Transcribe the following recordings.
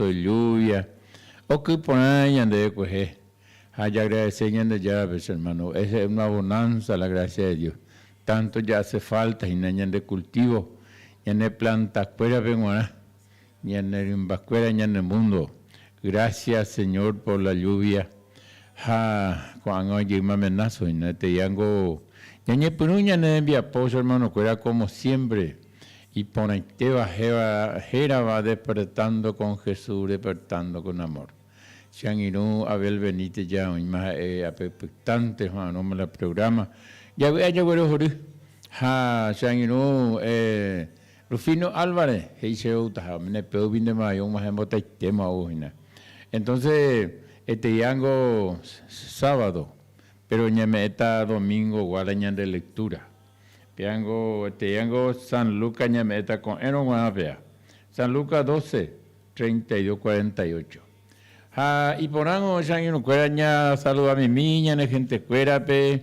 de lluvia. Oky porã ñandéve kuehe. Ha jaagradece Ñandejárape che hermano. Es una bonanza la gracia de Dios. Tanto ya hace falta hína ñande cultivo, ñane planta-kuérape g̃uarã, ñane rymbakuéra, ñane mundo. Gracias Señor por la lluvia. Ha ko'ág̃a ojeýma amenazo hína. Eteíango ñañepyrũ ñane rembiapo che hermano-kuéra como siempre. Iporãitéva hérava Despertando con Jesús, Despertando con Amor. Che angirũ Abel Benítez ja oĩma ha'e apepytánte oha'arõma la programa. Javy'a jaguerohory. Ha che angirũ Rufino Álvarez he'i chéve outaha, oméne péupi ndéma vai og̃uahẽ mbotaitéma ou hína. Entonces, eteiángo sábado, pero ñame'ẽta domingo-gua la ñande lectura. Péango, eteiángo San Lucas ñame'ẽta ko'ẽrõ g̃uarã péa. San Lucas 12, 32, 48. Ha iporãngo che angirũkuéra ñasaludamimi ñane gentekuérape,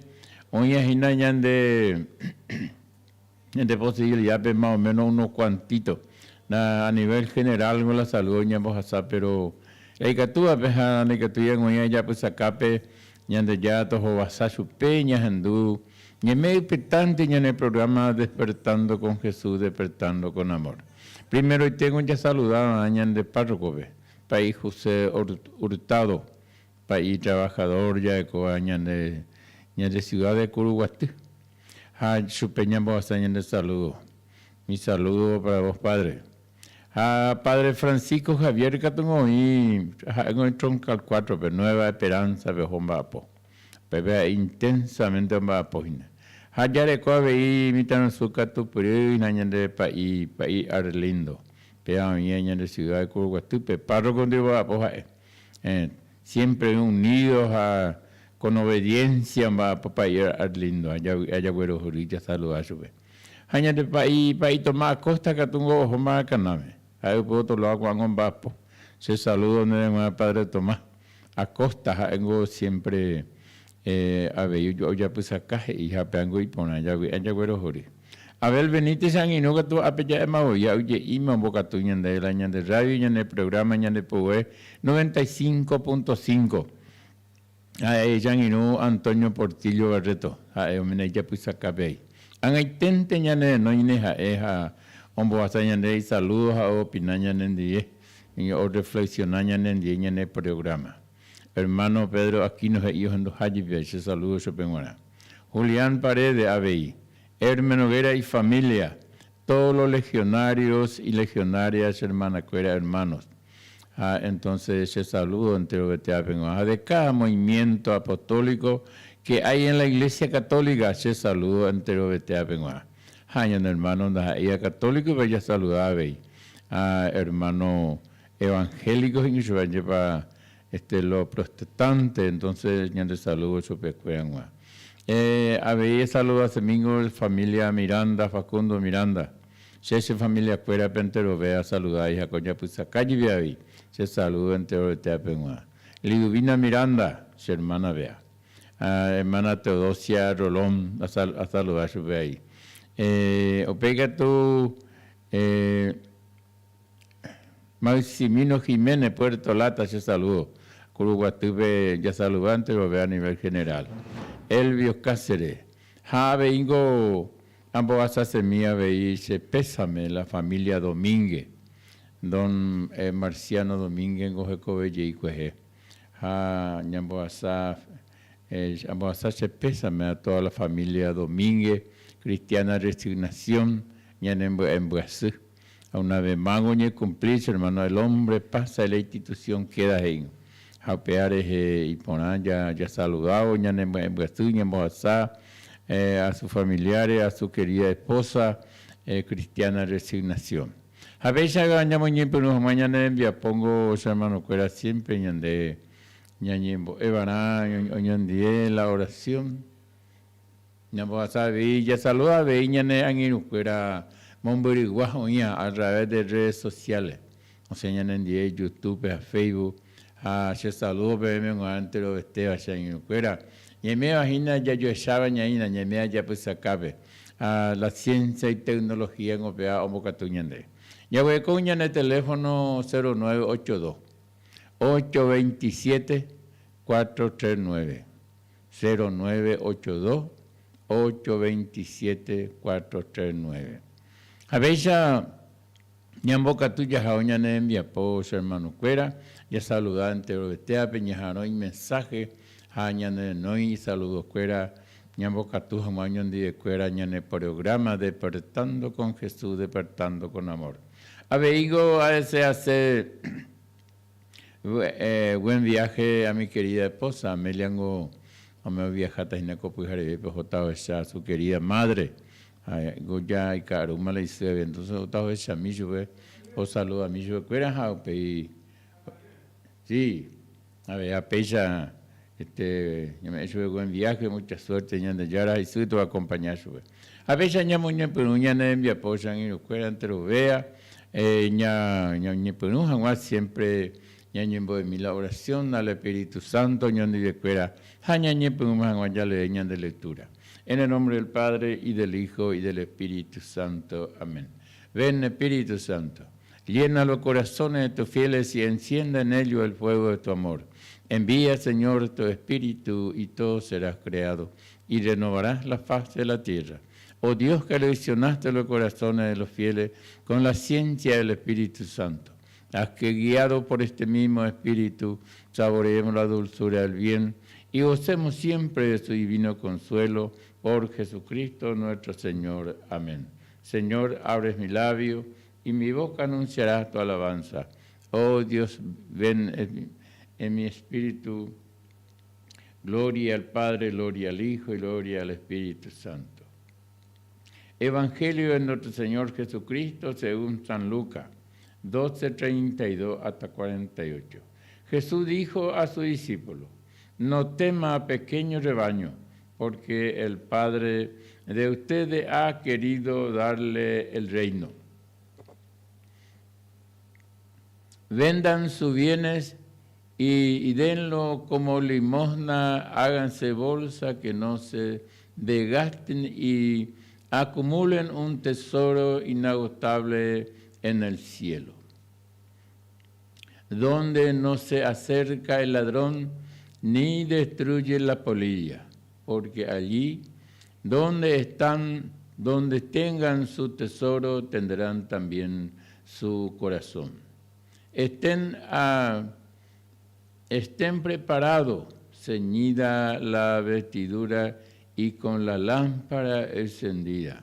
oĩva hína ñande ñande posibilidad-pe más o menos unos cuantito. Na a nivel general-ngo la saludo ñambohasa, pero ikatúvape ha ndaikatúi ag̃uaig̃ua ijapysakápe Ñandejára tohovasa chupe ñahendu ñeme ypytánte ñane programa Despertando con Jesús, Despertando con Amor. Primeroiténgo jasaluda va'erã ñande párroco-pe, pa'i José Hurtado, pa'i trabajador ja'ekóva ñande ñande ciudad de Kuruguaty. Ha chupe ñambohasa ñande saludo. Mi saludo para vos padre. Ha padre Francisco Javier katu oĩ ha'éngo oĩ Troncal 4-pe, Nueva Esperanza-pe oho mba'apo. Upépe ha'e intensamente omba'apo hína. Ha jareko avei mitãrusu katupyry hína ñande pa'i, pa'i Arlindo. Péva oĩ ñande ciudad de Kuruguatýpe, párroco ndive omba'apo ha'e. Siempre unido ha con obediencia omba'apo pa'i Arlindo. Javy'a jaguerohory jasaluda chupe. Ha ñande pa'i, pa'i Tomás Acosta katu ngo oho Maracanáme. Ha'e upe otro lado ko'ág̃a omba'apo. Che saludo ndéve g̃uarã padre Tomás Acosta, ha'éngo siempre avei ojapysaka he'i ha péango iporã javy'a jaguerohory. Abel Benítez che angirũ katu ápe ja'éma voi ha oje'íma ombokatu ñande la ñande radio, ñane programa, ñande pogue 95.5. Ha'e ichangirũ Antonio Portillo Barreto, ha'e omenda ijapysakápe ai. Ag̃aiténte ñane renóine ha'e ha ombohasa ñande isalúdo ha oopina ñanendive, orreflexiona ñanendive ñane programa. Hermano Pedro Aquino he'i ohenduha jepi che salúdo chupe g̃uarã. Julián Paredes avei, Herme Noguera ifamilia, todos los legionarios y legionarias hermanakuéra hermanos. Ha entonces che saludo enterovetévape g̃uarã. Ha de cada movimiento apostólico que hay en la Iglesia Católica, che saludo enterovetévape g̃uarã. Ha ñane hermano ndaha'éiva católico pe jasaluda avei. Ha hermano evangélico he'i chupe ajépa este lo protestante, entonces ñande saludo chupekuéra g̃uarã. Avei esaludasemíngo familia Miranda, Facundo Miranda. Che che familiakuérape enterove asaluda ha ko japysaka jepi avei. Che saludo enterovetévape g̃uarã. Liduvina Miranda, che hermana vea. Hermana Teodosia Rolón, asaluda chupe avei. Upéi katu Maximino Jiménez, Puerto Lata, che saludo. Kuruguatýpe jasaluda enterove a nivel general. Elvio Cáceres. Ha aveíngo Ambohasasemi avei che pésame la familia Domínguez, don Marciano Domínguez ngo hekove jey kuehe. Ha ñambohasa, ambohasa che pésame a toda la familia Domínguez, cristiana resignación, ñanembya'embyasy. Ha una vez más oñekumpli che hermano, el hombre pasa y la institución queda he'ingo. Ha upéva rehe iporã jasaludávo ñanembya'embyasy, ñambohasa a sus familiares, a su querida esposa, cristiana resignación. Ha péicha ñamoñepyrũ hag̃ua ñane rembiapóngo che hermano-kuéra siempre ñande ñañembo'eva'erã oñondive la oración. Ñambohasa avei, jasaluda avei ñane angirũkuéra mombyrygua oĩva a través de redes sociales, osẽ ñanendie YouTube ha Facebook, ha che saludo peẽme g̃uarã enterovestéva che angirũkuéra, ñaiméva hína jajoecháva ñaína, ñaiméva japysakápe, ha la ciencia y tecnología ngopéva ombokatu ñande. Jaguereko ñane teléfono 0982 827 439 0982 827 439. Ha péicha ñambokatu jahao ñane rembiapo che hermano-kuéra, jasaluda enterovetévape, ñaha'arõ imensaje ha ñanerenói isaludokuéra ñambokatu hag̃ua oñondivekuéra ñane programa Despertando con Jesús, Despertando con Amor. Aveígo adesease buen viaje a mi querida esposa, Amelia-ngo ome oviaháta hína ko pyharevépe ohóta ohecha su querida madre. Ha'éngo ja ika'arúma la isy avei, entonces ohóta ohechami chupe, osaludami chupekuéra ha upéi, sí, avei ha péicha este ñame'ẽ chupe buen viaje, mucha suerte, Ñandejára ha isy toakompaña chupe. Ha péicha ñamoñepyrũ ñane rembiapo che angirũkuéra enterovéa, ñañepyrũ hag̃ua siempre ñañembo'emi la oración al Espíritu Santo ñandivekuéra ha ñañepyrũma hag̃ua jalee ñande lectura. En el nombre del Padre, y del Hijo, y del Espíritu Santo. Amén. Ven, Espíritu Santo, llena los corazones de tus fieles y encienda en ellos el fuego de tu amor. Envía, Señor, tu Espíritu, y todo será creado, y renovarás la faz de la tierra. Oh Dios que aleccionaste los corazones de los fieles con la ciencia del Espíritu Santo, haz que guiado por este mismo Espíritu saboreemos la dulzura del bien y gocemos siempre de su divino consuelo por Jesucristo nuestro Señor. Amén. Señor, abres mi labio y mi boca anunciará tu alabanza. Oh Dios, ven en mi espíritu. Gloria al Padre, gloria al Hijo y gloria al Espíritu Santo. Evangelio de nuestro Señor Jesucristo según San Lucas, 12, 32 hasta 48. Jesús dijo a su discípulo, No tema, pequeño rebaño, porque el Padre de ustedes ha querido darle el reino. Vendan sus bienes y denlo como limosna, háganse bolsa que no se desgasten y acumulen un tesoro inagotable en el cielo, donde no se acerca el ladrón ni destruye la polilla, porque allí donde están, donde tengan su tesoro, tendrán también su corazón. Estén, estén preparados, ceñida la vestidura y con la lámpara encendida.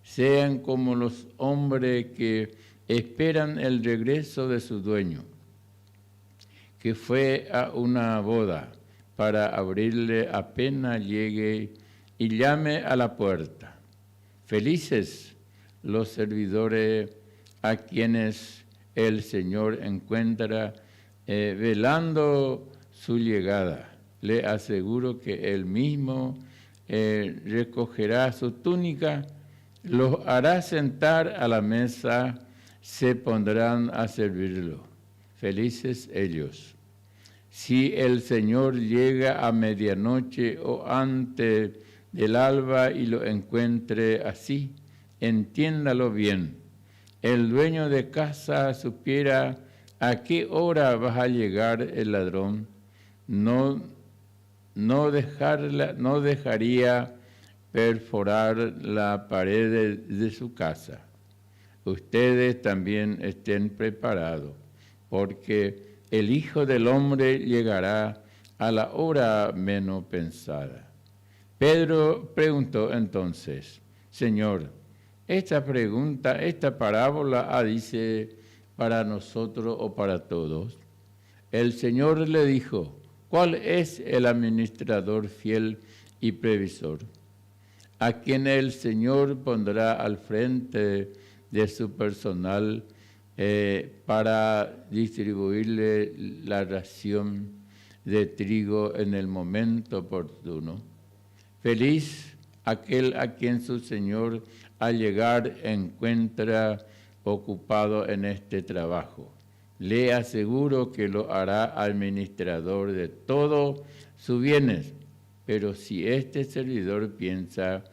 Sean como los hombres que esperan el regreso de su dueño, que fue a una boda para abrirle apenas llegue y llame a la puerta. Felices los servidores a quienes el Señor encuentra velando su llegada. Le aseguro que él mismo recogerá su túnica, los hará sentar a la mesa, se pondrán a servirlo. Felices ellos. Si el Señor llega a medianoche o antes del alba y lo encuentre así, entiéndalo bien. El dueño de casa supiera a qué hora va a llegar el ladrón, no, no, no dejaría perforar la pared de su casa. Ustedes también estén preparados, porque el Hijo del Hombre llegará a la hora menos pensada. Pedro preguntó entonces, Señor, esta pregunta, esta parábola ah, dice para nosotros o para todos. El Señor le dijo, ¿cuál es el administrador fiel y previsor? A quien el Señor pondrá al frente de su personal para distribuirle la ración de trigo en el momento oportuno. Feliz aquel a quien su Señor al llegar encuentra ocupado en este trabajo. Le aseguro que lo hará administrador de todos sus bienes. Pero si este servidor piensa,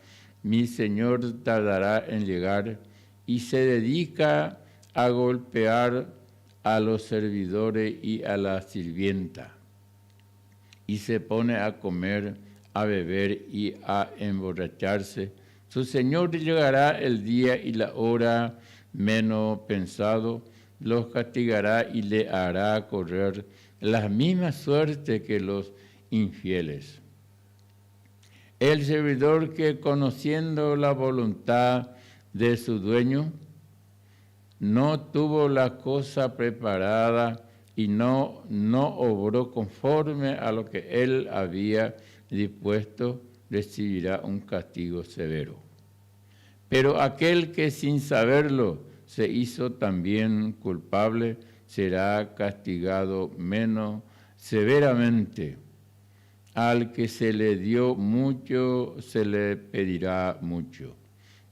mi Señor tardará en llegar, y se dedica a golpear a los servidores y a la sirvienta, y se pone a comer, a beber y a emborracharse, su señor llegará el día y la hora menos pensado, los castigará y le hará correr la misma suerte que los infieles. El servidor que conociendo la voluntad de su dueño, no tuvo la cosa preparada y no, no obró conforme a lo que él había dispuesto, recibirá un castigo severo. Pero aquel que sin saberlo se hizo también culpable, será castigado menos severamente. Al que se le dio mucho, se le pedirá mucho.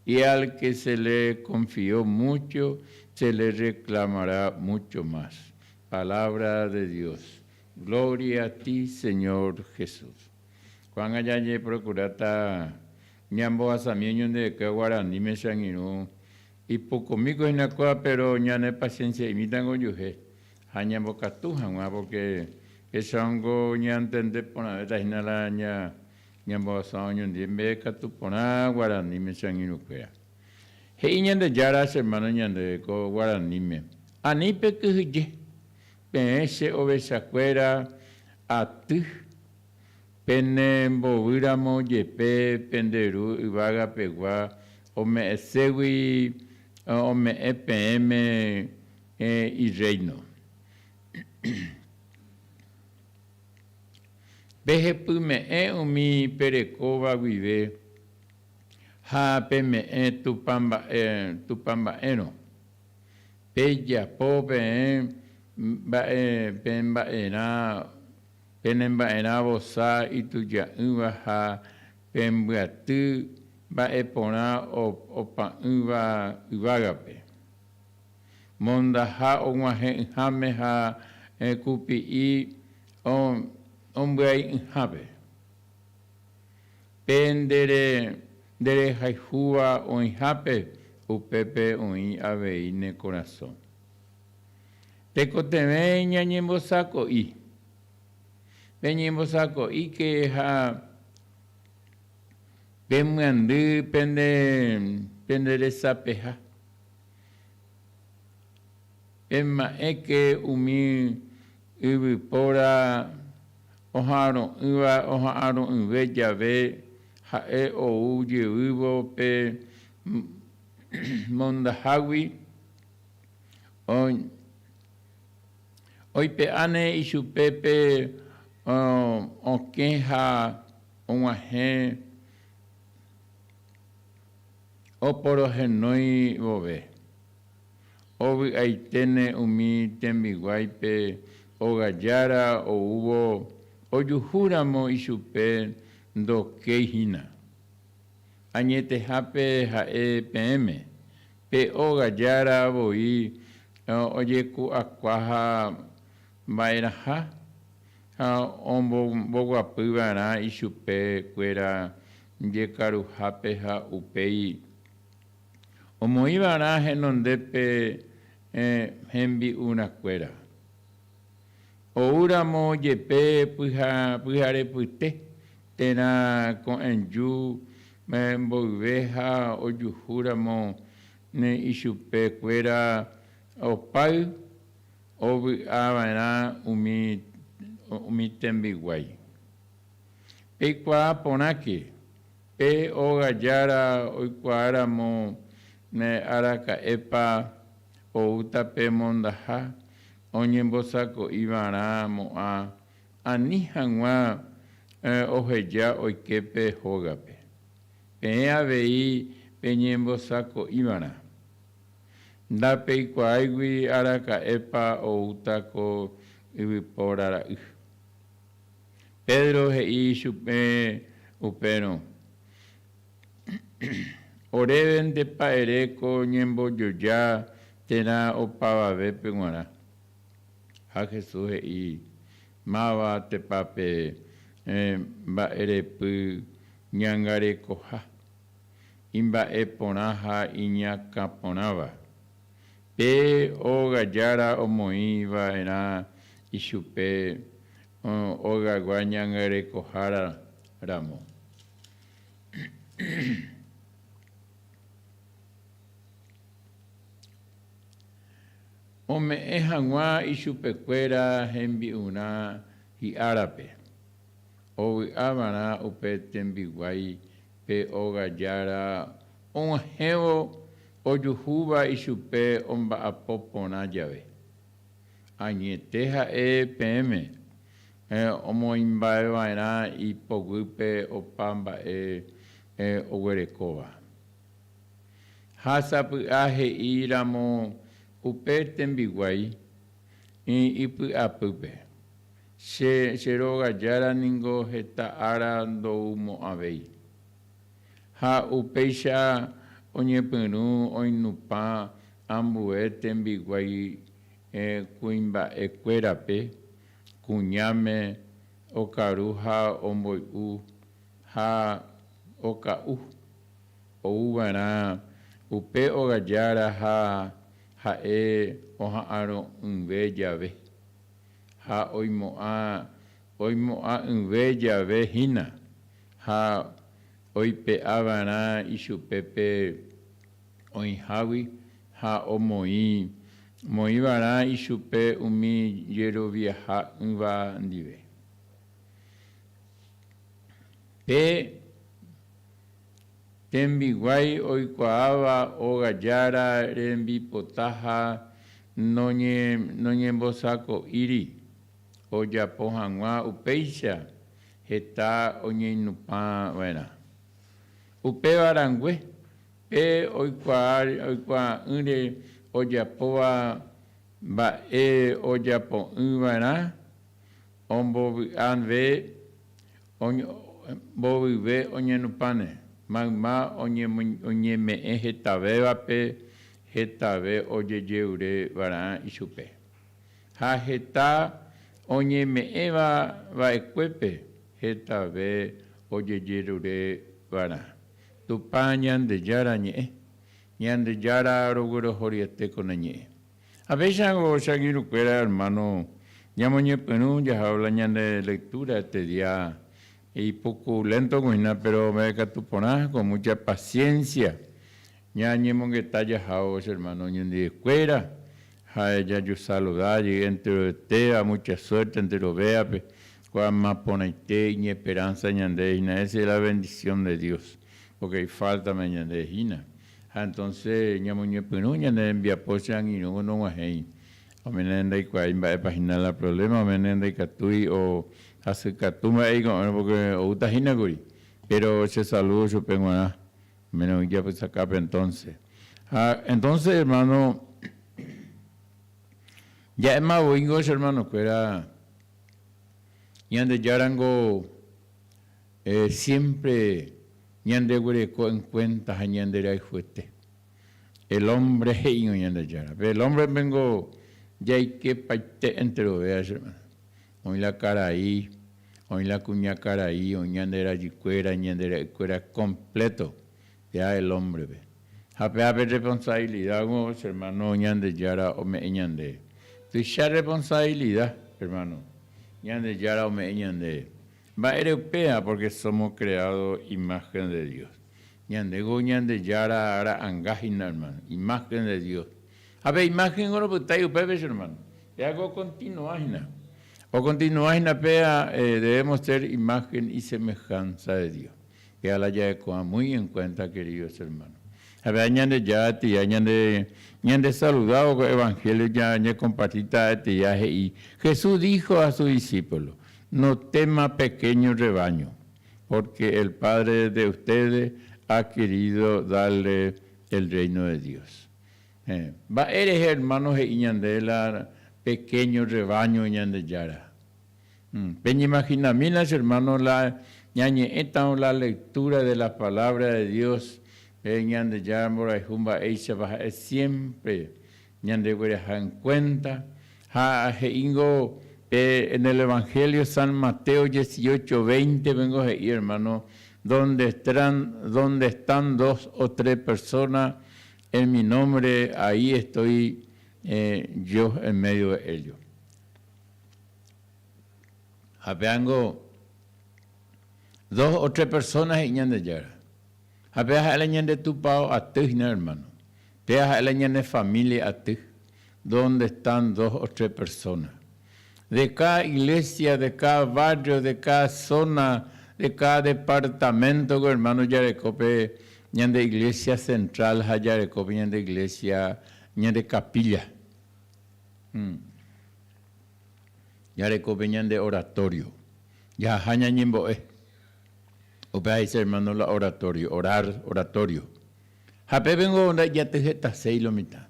Y al que se le confió mucho, se le reclamará mucho más. Palabra de Dios. Gloria a ti, Señor Jesús. Ko'ág̃a jajeprokuráta ñambohasami oñondive guaraníme che angirũ ipukumíko hína kóva péro ñane paciencia'imítango ojuehe ha ñambokatu hag̃ua porque péichango ñantende porãvéta hína la ñambohasa oñondive mbeguekatu porã guaraníme che angirũkuéra. He'i Ñandejára che hermano ñandéve ko guaraníme, Ani pekyhyje, peẽ che ovechakuéra aty, pene mbovýramo jepe pende Ru yvága pegua ome'ẽségui ome'ẽ peẽme Irréino. Pehepyme'ẽ umi perekóva guive ha peme'ẽ Tupã mba'érõ. Pejapo peẽ pene mba'erã vosa ituja'ỹva ha pembyaty mba'e porã opa'ỹva yvágape. Mondaha og̃uahẽ'ỹháme ha kupi'i ombyai'ỹhápe. Pe nde rehayhúva oĩhápe, upépe oĩ avei ne korasõ. Tekotevẽ ñañembosako'i. Peñembosako'íke ha pemyandy pende resapeha. Pema'ẽke umi yvypóra oha'arõ'ỹva oha'arõ'ỹve jave ha'e ou jevývo pe mondahágui oipe'áne ichupe pe okẽ ha og̃uahẽ oporohenói vove. Ovy'aiténe umi tembiguáipe ogajára oúvo ojuhúramo ichupe ndokéi hína. Añetehápe ha'e peẽme, pe óga jára voi ojeku'akuaha mba'erãha ha omboguapy va'erã ichupe kuéra jekaruhápe ha upéi Omoĩ va'erã henondépe hembi'urãkuéra. Ou ramo jepe pyharepyte térã ko'ẽju mboyve ha ojuhu ramo ichupe kuéra opáy ovy'a va'erã umi tembiguái. Peikuaa porãke, Pe óga jára oikuaáramo ne araka'épa oúta pe mondaha oñembosako'i va'erã mo'ã ani hag̃ua oheja oike pe hógape. Peẽ avei peñembosako'i va'erã. Ndapeikuaáigui araka'épa oúta ko yvypóra ra'y. Pedro he'i ichupe upérõ, Oréve ndepa ere ko ñembojoja térã opavavépe g̃uarã? Ha Jesús he'i, Máva tepa pe mba'erepy ñangarekoha, imba'e porã ha iñakã porãva? Pe óga jára omoĩ va'erã ichupe ogagua ñangarekohára ramo. Ome'ẽ hag̃ua ichupekuéra hembi'urã hi'árape, ovy'a va'erã upe tembiguái pe óga jára og̃uahẽvo ojuhúva ichupe omba'apo porã jave. Añete ha'e peẽme, omoĩmba'eva'erã ipoguýpe opa mba'e oguerekóva. Ha sapy'a he'i ramo upe tembiguái ipy'apýpe, Che, che róga jára ningo heta ára ndoumo'ãvéi. Ha upéicha oñepyrũ oinupã ambue tembiguái kuimba'ekuérape, kuñáme okaru ha omboy'u ha oka'u. Ouva'erã upe ogajára ha ha'e oha'arõ'ỹve jave, ha oimo'ã oimo'ã'ỹve jave hína, ha oipe'ava'erã ichupe pe oĩhágui ha omoĩ moĩva'erã ichupe umi jeroviaha'ỹva ndive. Pe Tembiguái oikuaáva óga jára rembipota ha noñembosako'íri ojapo hag̃ua upéicha heta oñeinupã va'erã. Upéva rangue, pe oikuaa'ỹre ojapóva mba'e ojapo'ỹ va'erã ombovy'ave Mbovyve oñenupãne, mayma oñeme'ẽ hetavévape hetave ojejerure va'erã ichupe. Ha heta oñeme'ẽva va'ekuépe hetave ojejerure va'erã. Tupã Ñandejára ñe'ẽ, Ñandejára roguerohoryete ko ne ñe'ẽ. Ha péicha che angirũkuéra, hermano, ñamoñepyrũ jahávo la ñande lectura este día ipuku lento hína, pero katu porã, con mucha paciencia, ñañemongeta jahávo che hermano oñondivekuéra, ha jajusaluda jey enterovetéva, mucha suerte enterovévape, ko ama porãite iñesperanza ñande hína, esa es la bendición de Dios, porque ifáltama ñande hína. Ha entonce ñamoñepyrũ ñane rembiapo che angirũ nog̃uahẽi. Oméne ndaikuaái mba'épa hína la problema, oméne ndaikatúi o hasykatu mba'e iko'ẽrõ porque oúta hína kuri. Pero che saludo chupe g̃uarã, oméne oĩ japysakápe entonce. Ha entonce hermano, ja'éma voíngo che hermanokuéra, Ñandejárango Siémpre ñandeguereko en kuénta ha ñanderayhuete. El ómbre he'írõ Ñandejára. Pe el ómbre ningo jaikepaite enterovéva che hermano. Oĩ la karai, oĩ la kuñakarai, oĩ ñande rajykuéra, ñande ra'ykuéra completo péa el ómbrepe. Ha péa pe responsabilidad ko che hermano Ñandejára ome'ẽ ñandéve. Tuicha responsabilidad, hermano, Ñandejára ome'ẽ ñandéve. Mba'ére upéva? Porque somos creados imagen de Dios. Ñandéko Ñandejára ra'anga hína, hermano, imagen de Dios. Ha pe imagen ko ropytái upépe, che hermano. Péa ko okontinua hína. Okontinua hína péa debemos ser imagen y semejanza de Dios. Péa la jarekoha muy en cuenta, queridos hermanos. Ha péa Ñandejára tía ñande ñandesaludávo ko evangelio ñakompartíta tía he'i, Jesús dijo a sus discípulos, No tema pequeño rebaño, porque el Padre de ustedes ha querido darle el reino de Dios. Mba'e rehe hermano he'i ñande la pequeño rebaño Ñandejára? Peñeimaginamína che hermano la ñañe'ẽtarõ la lectura de la palabra de Dios pe Ñandejára mborayhu mba'éichapa ha'e siempre ñandegueraha en cuenta ha he'íngo pe en el Evangelio San Mateo 18, 20 vengo he'i hermano donde están, donde están dos o tres personas en mi nombre ahí estoy. Dios en medio de ellos. Ha péango dos o tres personas he'i Ñandejára. Ha péa ha'e la ñande tupao aty hína hermano. Péa ha'e la ñane familia aty, donde están dos o tres personas. De cada iglesia, de cada barrio, de cada zona, de cada departamento hermano jareko pe ñande iglesia central ha jareko pe ñande iglesia, ñande capilla. Jareko pe ñande oratorio. Jaha ñañembo'e. Upéva he'ise hermano la oratorio, orar, oratorio. Ha pépengo ndaijatýhetaséi lo mitã.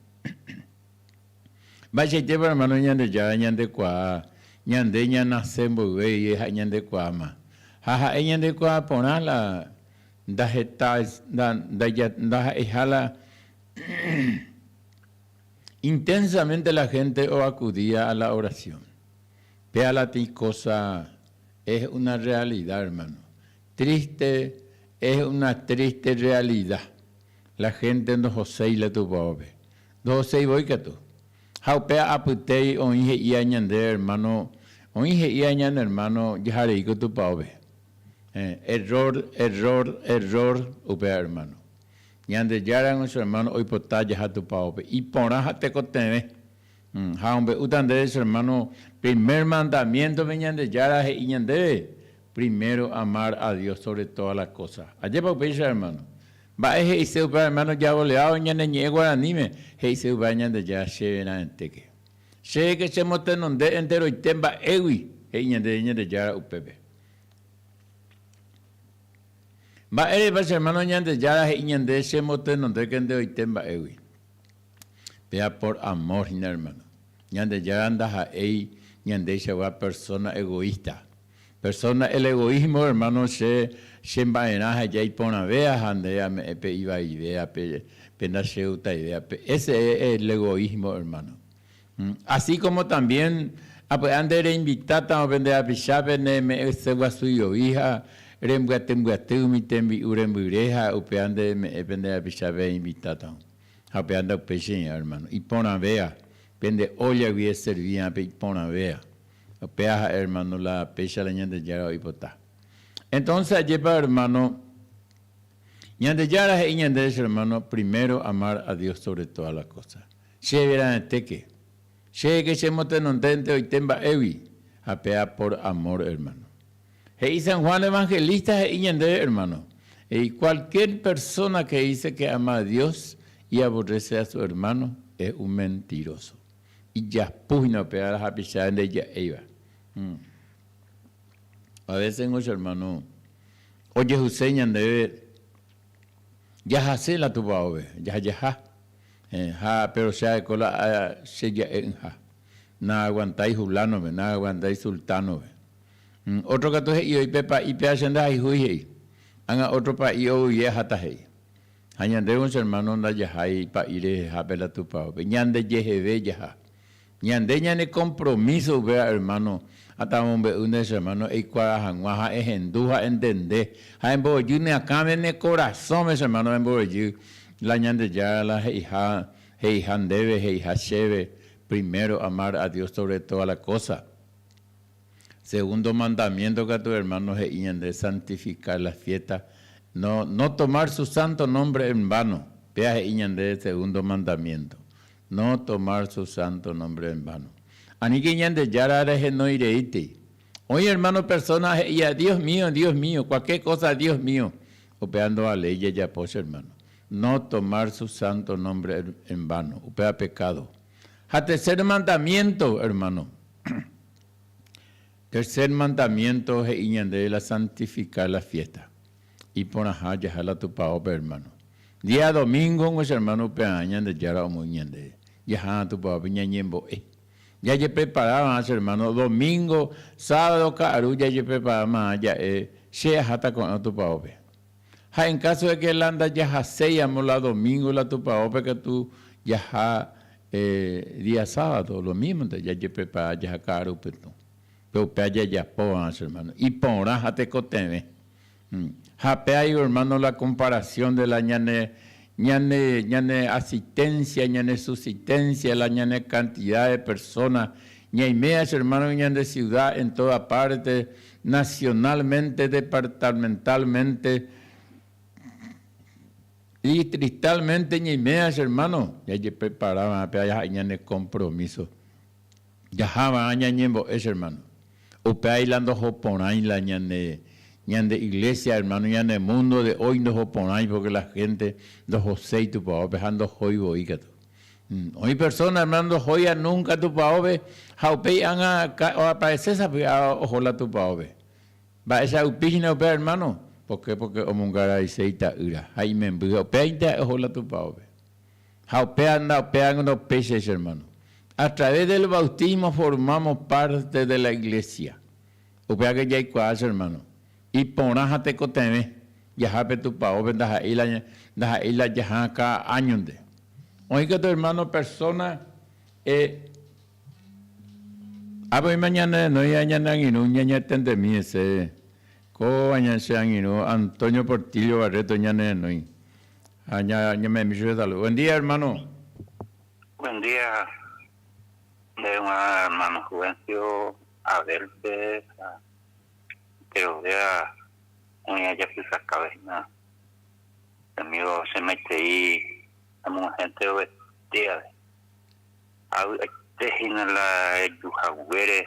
Mba'eichaitépa hermano Ñandejára ñandekuaa, ñande ñanase mboyve ha ñandekuaáma. Ha ha'e ñandekuaa porã la ndaheta ndaha'eiha la intensamente la gente oacudía a la oración. Péa la tĩ cosa es una realidad hermano. Triste, es una triste realidad. La gente ndohoséi la tupaópe. Ndohoséi voi katu. Ha upéva apytéi oĩ he'íva ñande hermano, oĩ he'íva ñane hermano jaharei ko tupaópe. Error, error, error upéva hermano. Ñandejára nuestro hermano oipota jaha tupaópe. Iporã ha tekotevẽ. Ha ombe'úta ndéve che hermano, primer mandamiento-pe Ñandejára he'i ñandéve, primero amar a Dios sobre todas las cosas. Ajépa upéicha hermano? Mba'e he'ise upéva hermano javoleávo ñane ñe'ẽ guaraníme? He'ise upéva Ñandejára chéve raẽtéke. Chéve che motenonde enteroite mba'égui, he'i ñandéve Ñandejára upépe. Mba'érepa che hermano Ñandejára he'i ñandéve che motenondéke enteroite mba'égui? Péva por amor hína hermano. Ñandejára ndaha'éi ñandeichagua persona egoísta. Persona el egoísmo hermano che che mba'erã ha jaiporãvéa ha nde ame'ẽ pe ivaivéa pe pe ndachegustaivéa pe ese es el egoísmo hermano. Así como también apy'a nde reinvitátarõ pe nde rapichápe ne me'ẽse guasuiovi ha rembyatymbyatý umi tembi'u rembyre ha upéva nde me'ẽ pe nde rapichápe reinvitátarõ. Ha upéva ndaupéicha hermano. Iporãvéa, pende óllagui eservíva pe iporãvéa. Upéva ha'e hermano la péicha la Ñandejára oipota. Entonces ajépa hermano, Ñandejára he'i ñandéve che hermano, primero amar a Dios sobre todas las cosas. Chéve raẽtéke. Chéve che motenondénte oite mba'égui, ha péva por amor hermano. He'i San Juan Evangelista he'i ñandéve hermano, he'i cualquier persona que dice que ama a Dios y aborrece a su hermano es un mentiroso. Ijapu hína upéva la hapicha ndaija'éiva. A veces ngo che hermano ojehuse ñandéve jahase la tupaópe, jaha ha pero che areko la che ja'e'ỹha. Naaguantái hulánove, naaguantái sultánove. Ótro katu he'i oĩ pe pa'i péva che ndahayhúi he'i. Ág̃a ótro pa'i ovy'e aháta he'i. Ha ñandévo che hermano ndajahái pa'i rehehápe la tupaópe. Ñande jeheve jaha. Ñande ñane compromiso upéva hermano, ha tamombe'u nde che hermano eikuaa hag̃ua ha ehendu ha entende ha embovejy ne akãme ne korasõme che hermano embovejy la Ñandejára la he'iha he'iha ndéve he'iha chéve primero amar a Dios sobre toda la cosa. Segundo mandamiento katu hermano he'i ñande santificar la fiesta, no, no tomar su santo nombre en vano. Péa he'i ñande segundo mandamiento. No tomar su santo nombre en vano. Aníke Ñandejára rehenói reítei. Oĩ hermano persona he'íva, Dios mío, Dios mío, cualquier cosa, Dios mío. Upéva ndovaléi jajapo che hermano. No tomar su santo nombre en vano. Upéva pecado. Ha tercer mandamiento, hermano. Tercer mandamiento he'i ñandéve la santificar la fiesta. Iporãha jaha la tupaópe, hermano. Día domingo ngo che hermano upearã Ñandejára omoĩ ñandéve. Jaha tupaópe ñañembo'e. Jajepreparava'erã che hermano, domingo, sábado ka'aru jajepreparama'erã ja'e che aháta ko'ẽrõ tupaópe. Ha en caso de que la ndajahaséi amo la domingo la tupaópe katu jaha día sábado, lo mismo nte jajeprepara jaha ka'aru pytũ. Pe upéva jajapova'erã che hermano. Iporã ha tekotevẽ. Ha pe ahí hermano la comparación de la ñane. Ñane, ñane asistencia, ñane subsistencia, la ñane cantidad de personas, ñaiméva che hermano ñande ciudad en toda parte, nacionalmente, departamentalmente, distritalmente ñaiméva che hermano, jajepreparava'erã pe jaha'e ñane compromiso. Jahava'erã ñañembo'e che hermano. Upéva la ndohoporãi la ñane ñande iglesia hermano, ñane mundo de hoy ndohoporãi porque la gente ndohoséi tupaópe ha ndohói voi katu. Oĩ persona hermano ndohóiva nunca tupaópe ha upéi ág̃a oaparece sapy'a oho la tupaópe. Mba'éicha upi hína upéva hermano? Porque porque omongarai ita'ýra ha imemby ha upévainte ha'e oho la tupaópe. Ha upéva upéva ndopéichai che hermano. A través del bautismo formamos parte de la iglesia. Upéva que jaikuaa che hermano. Iporã ha tekotevẽ jaha pe tupaópe ndaha'éi la ndaha'éi la jaha cada año-nte. Oĩ katu hermano persona ápe oĩma ñane renói ha ñane angirũ ñañatendemi hese. Kóva che angirũ Antonio Portillo Barreto ñane renói. Ha ñame'ẽmi chupe salud. Buen día hermano. Buen día, de hermano Juvencio, Abel, pero vea, muy allá nada. Amigo, se mete ahí, amo gente vestida. Tejina la yujaguere,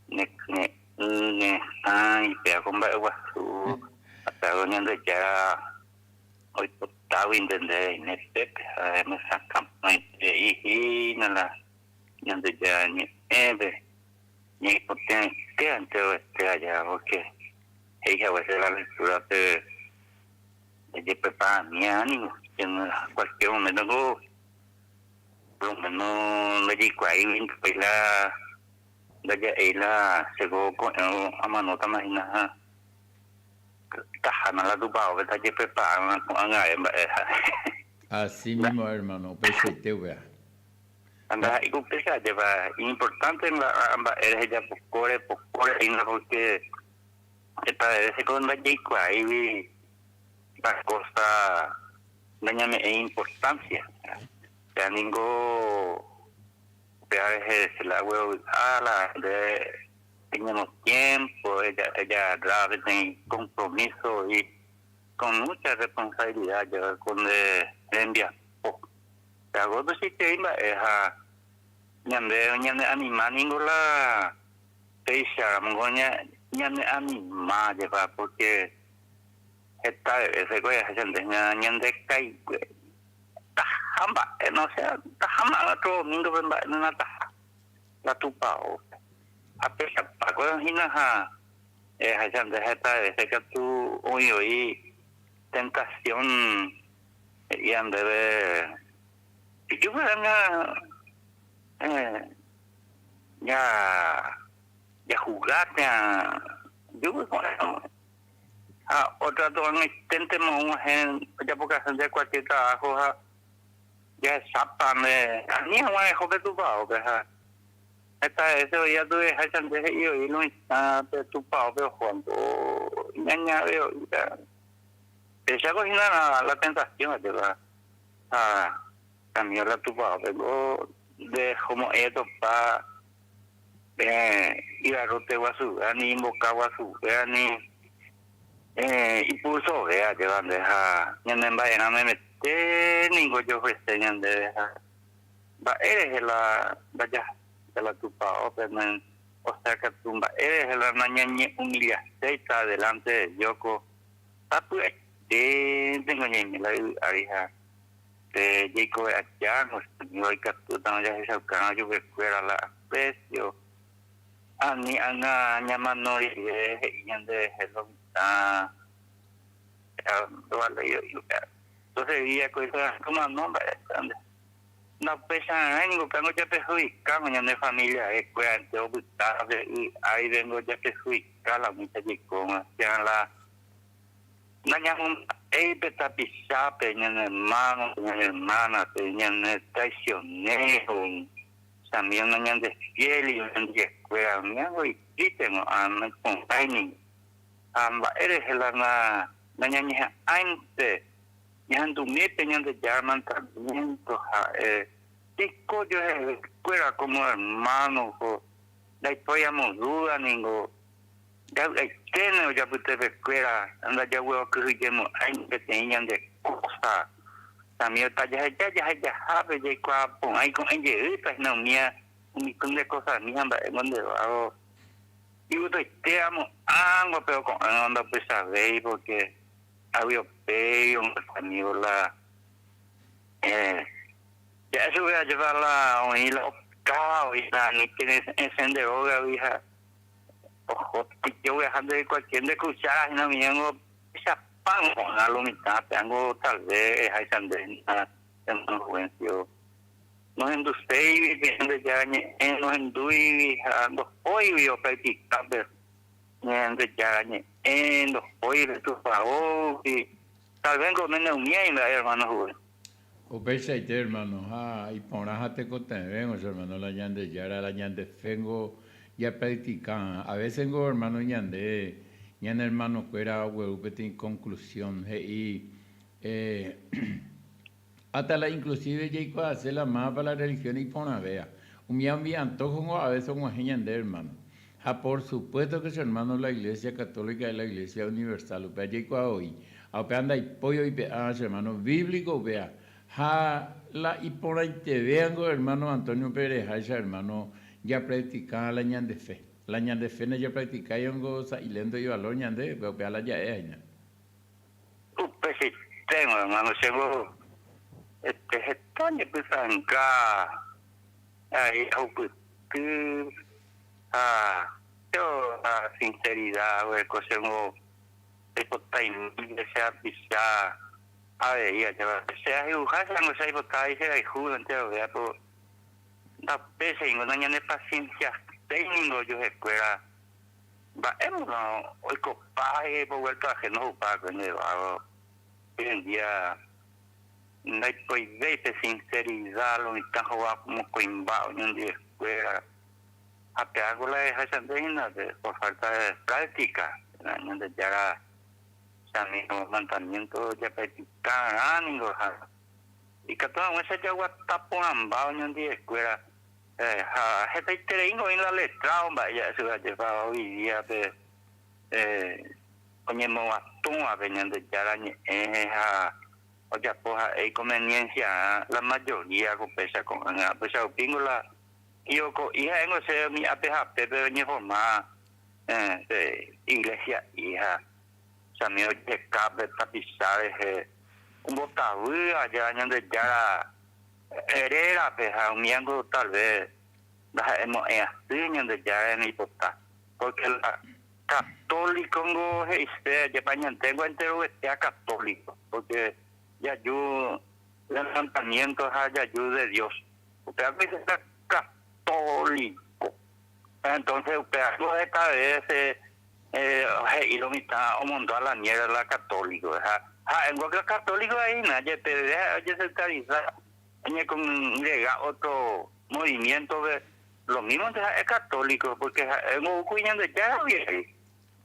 ne ne ne ay, pea con guasu, hasta doña de ya hoy potaba entender ne pepe, me saca y la ñande ya ñe'ẽpe ñeipotẽte ante allá porque ella a veces la lectura se jeprepara mi ánimo en cualquier momento por lo menos ndajaikuaái la ndaja'éi la cheko ko'ẽrõ amanóta mahína tahána la tupaópe tajeprepara ko'ág̃a mba'e. Así mismo, hermano, upeichaite upéva. Ndaha'éi upéicha ajépa importante mba'e rehejapokóre pokóre hína porque esta vez ko ndajaikuaáigui la cosa ndañame'ẽi importancia. Upéva ningo upéva rehe la guerovy'a la nde teñemo tiempo ella peteĩ compromiso y con mucha responsabilidad con de rembiapo. Agosto si te mba'e ha ñande ñane anima ningo la péicha ñane anima jepa porque esta veces ko ñande ñande kaigue taha mba'e no sea taha otro domingo pe mba'e na taha la tupao ha péicha hína ha ñande heta veces katu oĩ oĩ tentación he'i andéve ijupéva ya ya jugaste ha otra to'ag̃aiténtema og̃uahẽ ojapokasénte cualquier trabajo ha jahechápane ani hag̃ua reho pe tupaópe ha heta veces oĩ atuveháichante he'i oĩ loĩtã pe tupaópe oho ñañave oĩta péichako hína la tentación ajépa ha cambio la tupaópe ko nde homo'ẽ topa igarrote guasuvéva ni imboka guasuvéva ni ipulsovéva ajépa nde ha ñanemba'erã memete ningo jofrece ñandéve ha mba'e rehe la ndajaháita la tupaópe osea katu mba'e rehe la nañañehumillaséita delante de Dios ko sapy'aiténtengo ñaime la yvy ári ha pe jaikove aja ikatúta jahechauka chupekuéra la aprecio ani ág̃a ñamano rire he'i ñanderehe lo mitã entonces día ko omano mba'e ndaupéicharãi niko upévango japerjudica ñane familia kuéra opyta y áripe japerjudica la umícha jaikóva térã la nañamomba'éi pe tapichápe ñane hermano ñane hermana-pe ñane traicionero también nañandefiel ñandekuéra umíango itriste noiporãi ha mba'e rehe la nañañeha'ãinte. Ñahendumi pe Ñandejára mandamiento ha'e jaiko ojoehekuéra como hermano ko ndaipóiramo duda ningo javy'aiténe ojapytepekuéra ndajaguerokyhyjemo'ãi peteĩ ñande cosa también tajaheja jahejahápe jaikuaa porã iko'ẽ jeýta hína umía umi kunde cosami ha mba'e mondevávo igustoite amo'ãngo pero ko'ág̃a ndapysavéi porque Aviopéi amigo la ja'e chupe ajépa la oĩ la okáva oĩ la aníke esẽ nde rógagui ha oho ojegueraha ndéve cualquier nde cuchara hína umívango tuichapa ko'ág̃a lo mitã péango tal vez eháicha nde hína hermano Juvencio nohenduséigui pe Ñandejára ñe'ẽ nohendúigui ha ndohóigui opractikápe Ñandejára ñe'ẽ ndohói pe tupaógui, tal vez ngomene umía imba'e hermano Juve. Upeichaite hermano, ha iporã ha tekotevẽngo che hermano la Ñandejára, la ñande fe-ngo japractika. A veces-ngo hermano ñande, ñane hermano-kuéra ogueru peteĩ conclusión he'i hasta la inclusive jaikuaase la mávapa la religión iporãvéva. Umi umi antojo-ngo a veces og̃uahẽ ñande hermano. Ha por supuesto que che hermano la Iglesia Católica es la Iglesia Universal, upéva jaikuaa voi. Ha upéva ndaipói oipe'áva che hermano bíblico upéva. Ha la iporãitevéango hermano Antonio Pérez-háicha hermano japractika la ñande fe. La ñande fe ndajapractikáiongo sa'i lento ivalor ñande, upéva la ja'e hína. Upe sistema, hermano, chéngo este heta ñepysãnga ahí ahupyty ha yo la sinceridad guereko chéngo aipotaimi che rapicha avei ajépa che ahayhuha chéngo che aipota avei che rayhu enterovea pero ndapéichaingo nañanepacienciaséi ningo ojuehekuéra. Mba'émono oikopa ipoguerto ajeno ho'upa va'ekue nde vago. Hoy en día ndaipoivéi pe sinceridad lo mitã hova mokõimba oñondivekuéra. Ha pe algo la ehechante hína pe por falta de práctica Ñandejára chamigo mandamiento japracticarã ningo ha ikatu hag̃uáicha jaguata porãmba oñondivekuéra. Ha hetaitereíngo oĩ la letrado mba'e ja'e chupe ajépa ovivíape oñemovatũvape Ñandejára ñe'ẽ ha ojapo ha'e iconvenienciarã la mayoría ko péicha ko'ág̃a. Upéicha rupíngo la ioko'i ha'éngo che umi ápe ha pépe oñeforma pe iglesia'i ha chami ojeka pe tapicha rehe ombotavy aja Ñandejára Rérape ha umíango tal vez ndaha'emo'ãi asy Ñandejára rembipota, porque la católico ngo he'ise ajépa ñandéngo enterovetéa católico, porque jaju levantamiento ha jaju de Dios, upéva ko he'ise la católico. Entonces upéva ko heta vece he'i lo mitã omondo a la mierda la católico ha ha'éngo la católico hína jepe ha'e ojesectariza oñecongrega otro movimiento-pe lo mismo-nte ha'e católico porque ha'éngo okúi Ñandejáragui he'i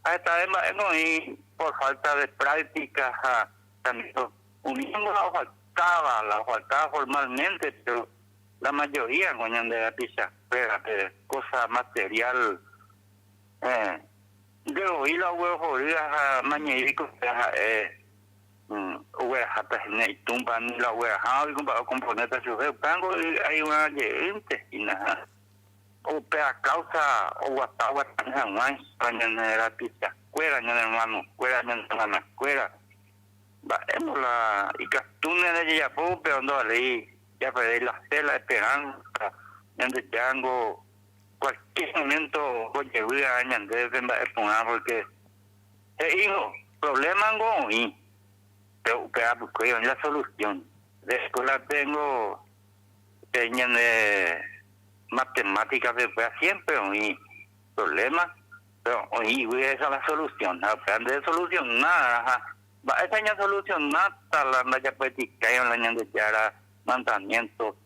ha hetave mba'éngo oĩ por falta de práctica ha también umíngo la ofaltáva la ofaltáva formalmente pero la mayoría-ngo ñande rapichakuérape cosa material Nde voi la oguerohory ha mañei oikove ha'e ogueraháta hína itúmba ni la ogueraháva oiko mba'e okomponéta chupe, upévango aiguarã jeýnte hína ha upéva káusa oguata oguata'ỹ hag̃uáicha ñane rapichakuéra, ñane ermanokuéra, ñane ermanakuéra. Mba'émo la ikatúne rejejapo upéva ndovaléi japerde la fe, la esperánsa, Ñandejárango Cualquier momento ojevy a ñandéve pe mba'e porã porque he'íngo problema ngo oĩ, pero upe apykuéi oĩ la solución. De escuela tengo pe ñande matemática pe upéva siempre oĩ problema, pero oĩ iguy esa la solución ha upéva nde soluciona ha mba'épa ñasolucionáta la ndajapracticáiva la Ñandejára mandamiento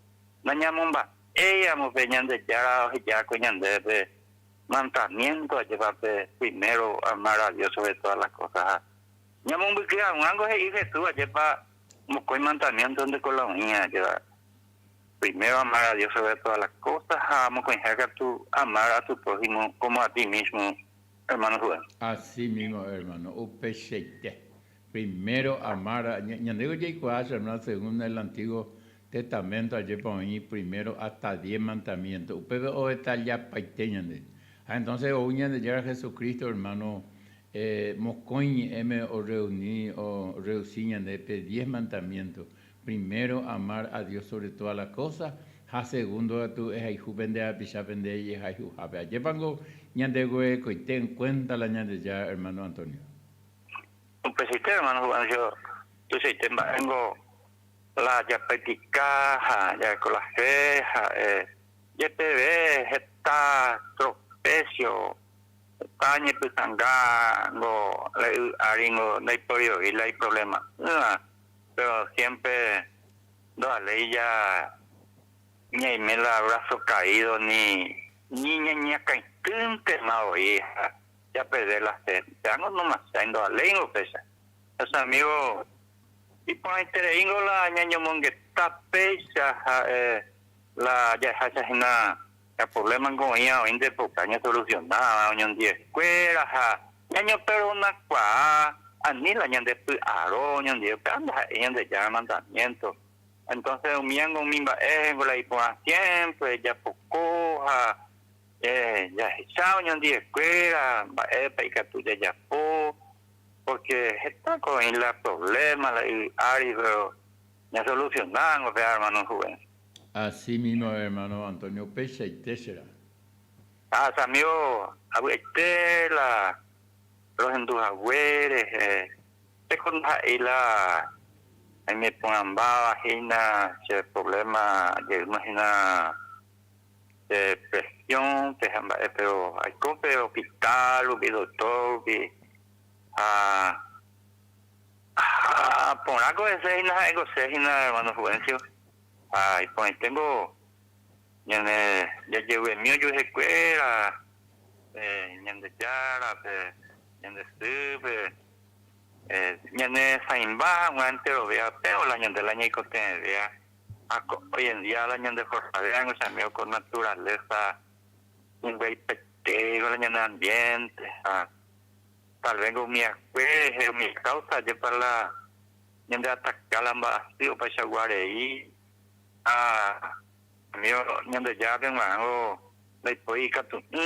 nañamomba'éi. Éiamo pe Ñandejára ohejákue ñandéve pe mandamiento ajépa pe primero amar a Dios sobre todas las cosas ha ñamombyky haguãngo he'i Jesús ajépa. Mokõi mandamiento ndeko la oĩva ajéva, primero amar a Dios sobre todas las cosas ha mokõiha katu amar a tu prójimo como a ti mismo, hermano Juan. Así mismo, hermano, upeichaite. Primero amar a, ñandéko jaikuaa che hermano según el Antiguo Testamento ajépa oĩ primero hasta diez mandamiento, upépe odetallapaite ñande. Ha entonces ou Ñandejára Jesucristo hermano Mokõi ñe'ẽme orreuni orredusi ñande pe diez mandamiento, primero, amar a Dios sobre todas las cosas, ha segundo katu ehayhu pende rapicha pende jehayhuhápe. Ajépango ñandeguerekoite en cuenta la Ñandejára, hermano Antonio. Upeichaite, hermano Juancho, tuichaite mba'éngo la japractika ha jareko la fe ha'e jepeve heta tropecio Heta ñepysãnga ngo la yvy ári ngo ndaiporioi la iproblema'ỹva, pero siempre ndovaléi ja ñaime la brazo caído ni ni ñañakãitýntema voi ha ja perder la fe. Péango nomachái ndovaléi ngo péicha. Che amigo, iporãiterei ngo la ñañomongeta péicha ha'e la jahecha hína La problema niko oĩva oĩ nde poka ñasolusionáva oñondiekuéra ha ñañoperdonakuaa ani la ñande py'aro oñondive, upéva ndaha'éi Ñandejára mandamiento. Entonces umíva niko umi mba'e niko la iporã siempre japoko ha jahecha oñondiekuéra mba'épa ikatu jajapo, porque heta ko oĩ la problema la yvy ári, pero ñasolusionáva niko péva hermano Rubén. Así mismo, hermano Antonio, upeichaite será. Ha che amigo, avy'aite la rohendu hague rehe, chéko ndaha'éi la aime porãmbáva hína che problema jeýma hína che presión pe ha mba'e, pero aiko pe hospital rupi, doctor rupi, ha ha porãko hese hína ha'ekose hína hermano Juvencio. Ha iporãiténgo ñane jajevyemi ojuehekuéra, Ñandejárape, ñande sýpe, ñane sãimba hag̃ua enterovéva, péro la ñande la ñaikotevẽvéva. Ha hoy en día la ñande fortavévango che amigo ko naturaleza ñembyaipetéva la ñane ambiente ha tal vez umi akue rehe umi causa jepa la Ñande ataka la mba'asy opaichagua rei ha amigo Ñandejárape g̃uarãngo ndaipói ikatu'ỹ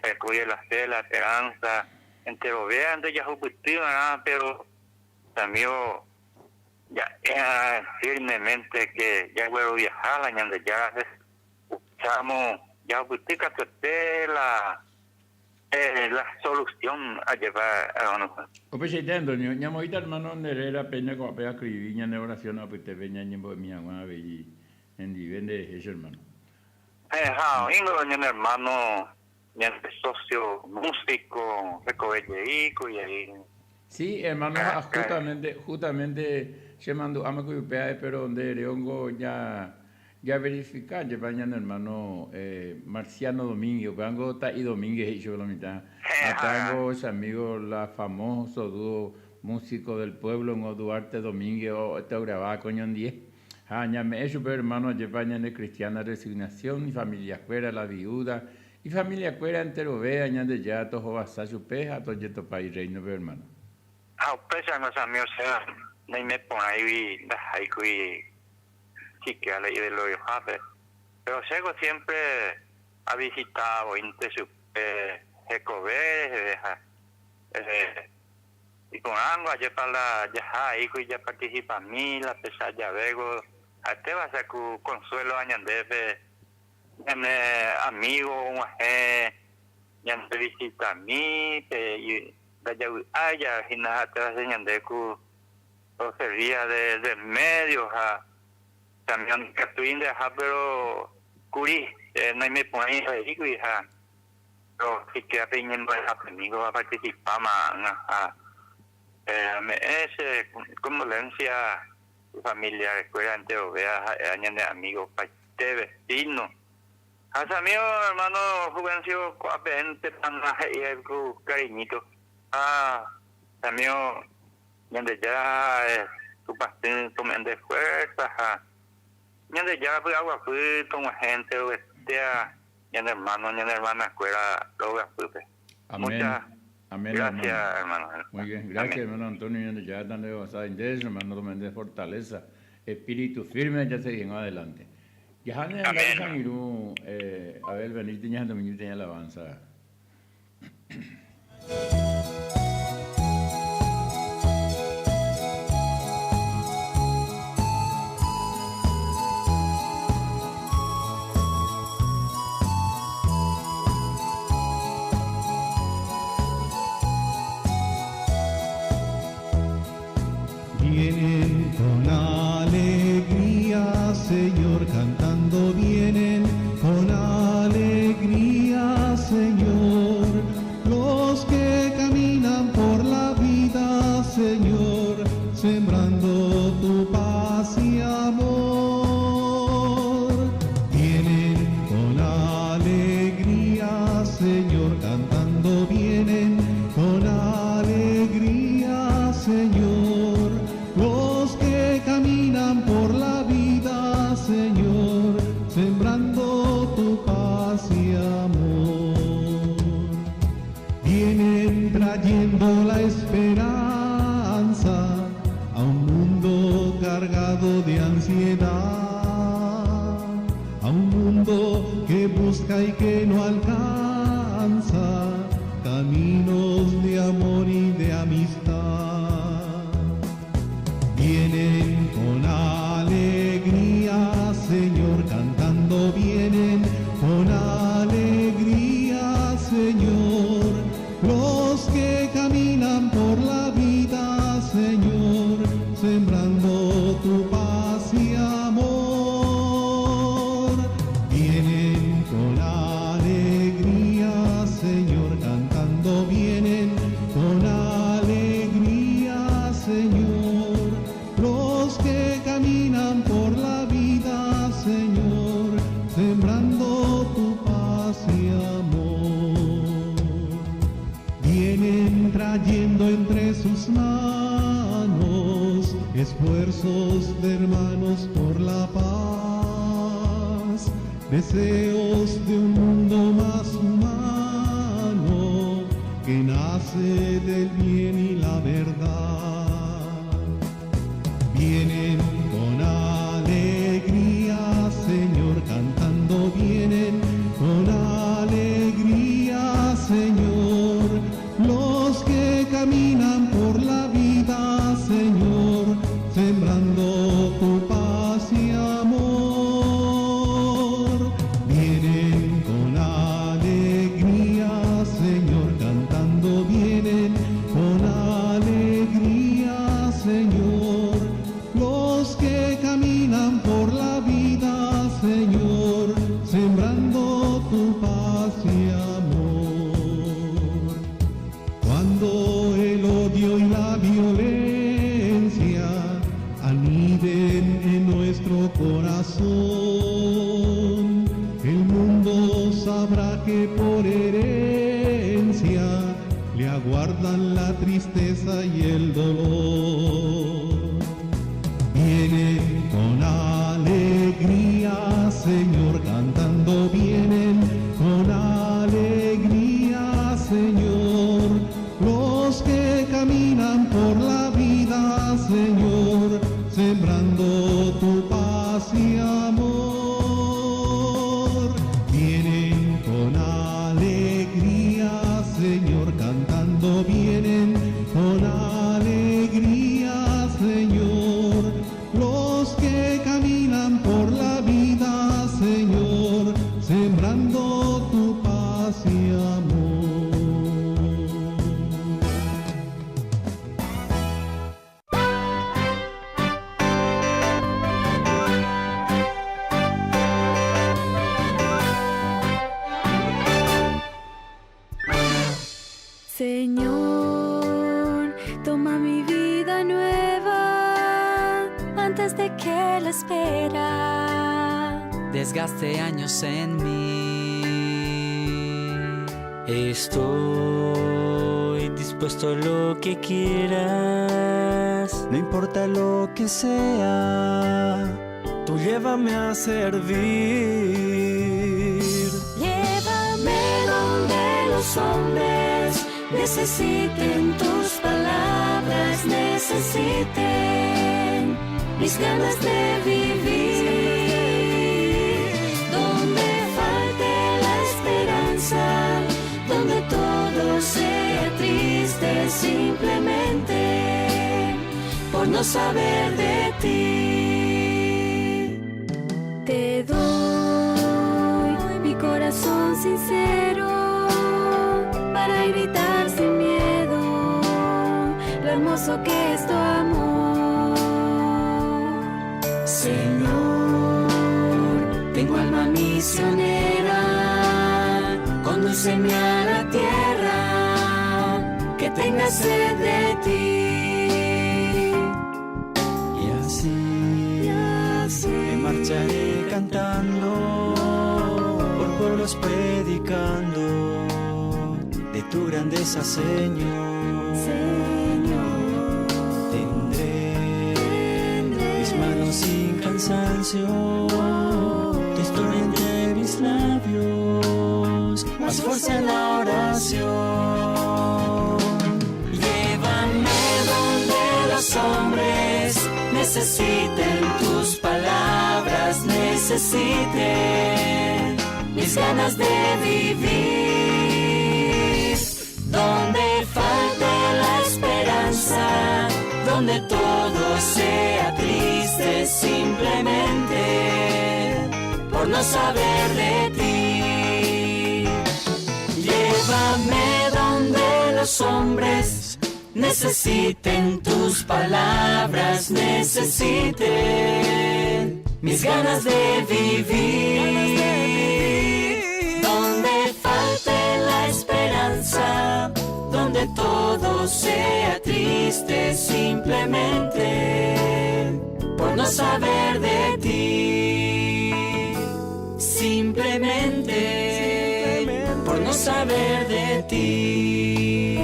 jarekói la fe, la esperanza, enterovéante jahupyty va'erã, pero amigo ja'e firmemente que jagueroviaha la Ñandejárape, upéicharamo jahupyty katuete la La solución ajépa hermano. Upeichaite Antonio, ñamoĩta hermano nde réra péina ko'ápe askrivi ñane oración apytépe ñañembo'emi hag̃ua avei hendive nde rehe che hermano. Ha oĩngo ñane hermano, ñande socio músico rekove jey kuri avei. Sí, hermano, ha justamente, justamente che mandu'áma kuri upéva pero nde reóngo ja Javerifika jepa ñane hermano Marciano Domínguez, upévango Ta'i Domínguez he'i chupe lo mitã. Atángo che amigo la famoso dúo músico del pueblo ngo Duarte Domínguez oteograva ko ñondie. Ha ñame'ẽ chupe hermano jepa ñane cristiana resignación, ifamilia kuéra, la viuda, ifamilia kuéra enterove Ñandejára tohovasa chupe ha tojetopa irréinope hermano. Ha upéichango che amigo che naime porãigui ndaháikuri Siquiera la iveloriohápe. Péro chéko siémpre avisita voínte chupe hekove reheve ha iporãngo ajépa la jaha aíko ijapartisipami la pecha javéko ha'etéva che ku consuelo añandépe ñane amigo og̃uahẽ ñande visitami pe ndajavy'ái jave hína ha'etéva che ñande ku Oservía de remedio ha también ndaikatúi nde aha pero kuri naime porãi avei ha pero siquiera pe iñembo'ehápe niko aparticipáma ág̃a ha ame'ẽ che condolencia familiares kuéra enterovéva ha'éva ñane amigo opaite vecino ha che amigo hermano Juvencio ko'ápeénte pana he'i ku cariñito ha che amigo Ñandejára. Tupãsy tome'ẽ nde fuerza ha Ñandejára py'aguapy tog̃uahẽ enterovetéa ñane hermano, ñane hermana-kuéra rogapýpe. Amén. Muchas Amén, gracias, hermano. hermano. Muy bien, gracias, Amén. hermano Antonio. Ñandejára tandehovasa nde, hermano, tome'ẽ nde fortaleza, espíritu firme jasegi hag̃ua adelante. Jaháne Amén, andai hermano. angirũ eh, Abel Benítez ñahendumiñy peteĩ alabanza. Vienen con alegría, Señor, cantando vienen con alegría, Señor. Los que caminan por la vida, Señor, sembrando tu paz y amor. Vienen con alegría, Señor, cantando vienen con alegría, Señor. Los que caminan por la vida, Señor, sembrando tu paz y amor. Vienen trayendo la esperanza a un mundo cargado de ansiedad, a un mundo que busca y que no alcanza caminos de amor y de amistad. Vienen con alegría, Señor, cantando vienen con alegría, Señor. Los que caminan por la vida, Señor, sembrando tu paz y amor. Vienen con alegría, Señor, cantando vienen con alegría, Señor. Los que caminan por la vida, Señor, sembrando tu paz y amor. Vienen trayendo entre sus manos esfuerzos de hermanos por la paz, deseos de un mundo más humano que nace del bien y la verdad. Vienen con alegría, Señor, cantando vienen con alegría, Señor. Los que caminan por la vida, Señor, sembrando tu paz y amor. Vienen con alegría, Señor, cantando vienen con alegría, Señor. Los que caminan por la vida, Señor, sembrando tu paz y amor. Cuando el odio y la violencia aniden en nuestro corazón, el mundo sabrá que por herencia le aguardan la tristeza y el dolor. Vienen con alegría, Señor, cantando vienen con alegría, Señor. Los que caminan por la vida, Señor, sembrando tu paz y amor. Vienen con alegría, Señor, cantando vienen con alegría, Señor. Los que caminan por la vida, Señor, sembrando tu paz y amor. Señor, toma mi vida nueva antes de que la espera desgaste años en mí. Estoy. Dispuesto a lo que quieras. No importa lo que sea, tú llévame a servir. Llévame donde los hombres necesiten tus palabras, necesiten mis ganas de vivir. Donde falte la esperanza, donde todo sea triste simplemente por no saber de ti. Te doy mi corazón sincero para gritar sin miedo lo hermoso que es tu amor. Señor, tengo alma misionera, condúceme a la tierra que tenga sed de ti. Y así, me marcharé cantando, por pueblos predicando de tu grandeza, Señor. Señor, Tendré mis manos sin cansancio, tu historia entre mis labios, más fuerza en la oración. Llévame donde los hombres necesiten tus palabras, necesiten mis ganas de vivir. Donde falte la esperanza, donde todo sea triste simplemente por no saber de ti. Llévame donde los hombres necesiten tus palabras, necesiten mis ganas de vivir. Donde falte la esperanza, donde todo sea triste simplemente por no saber de ti. Simplemente por no saber de ti.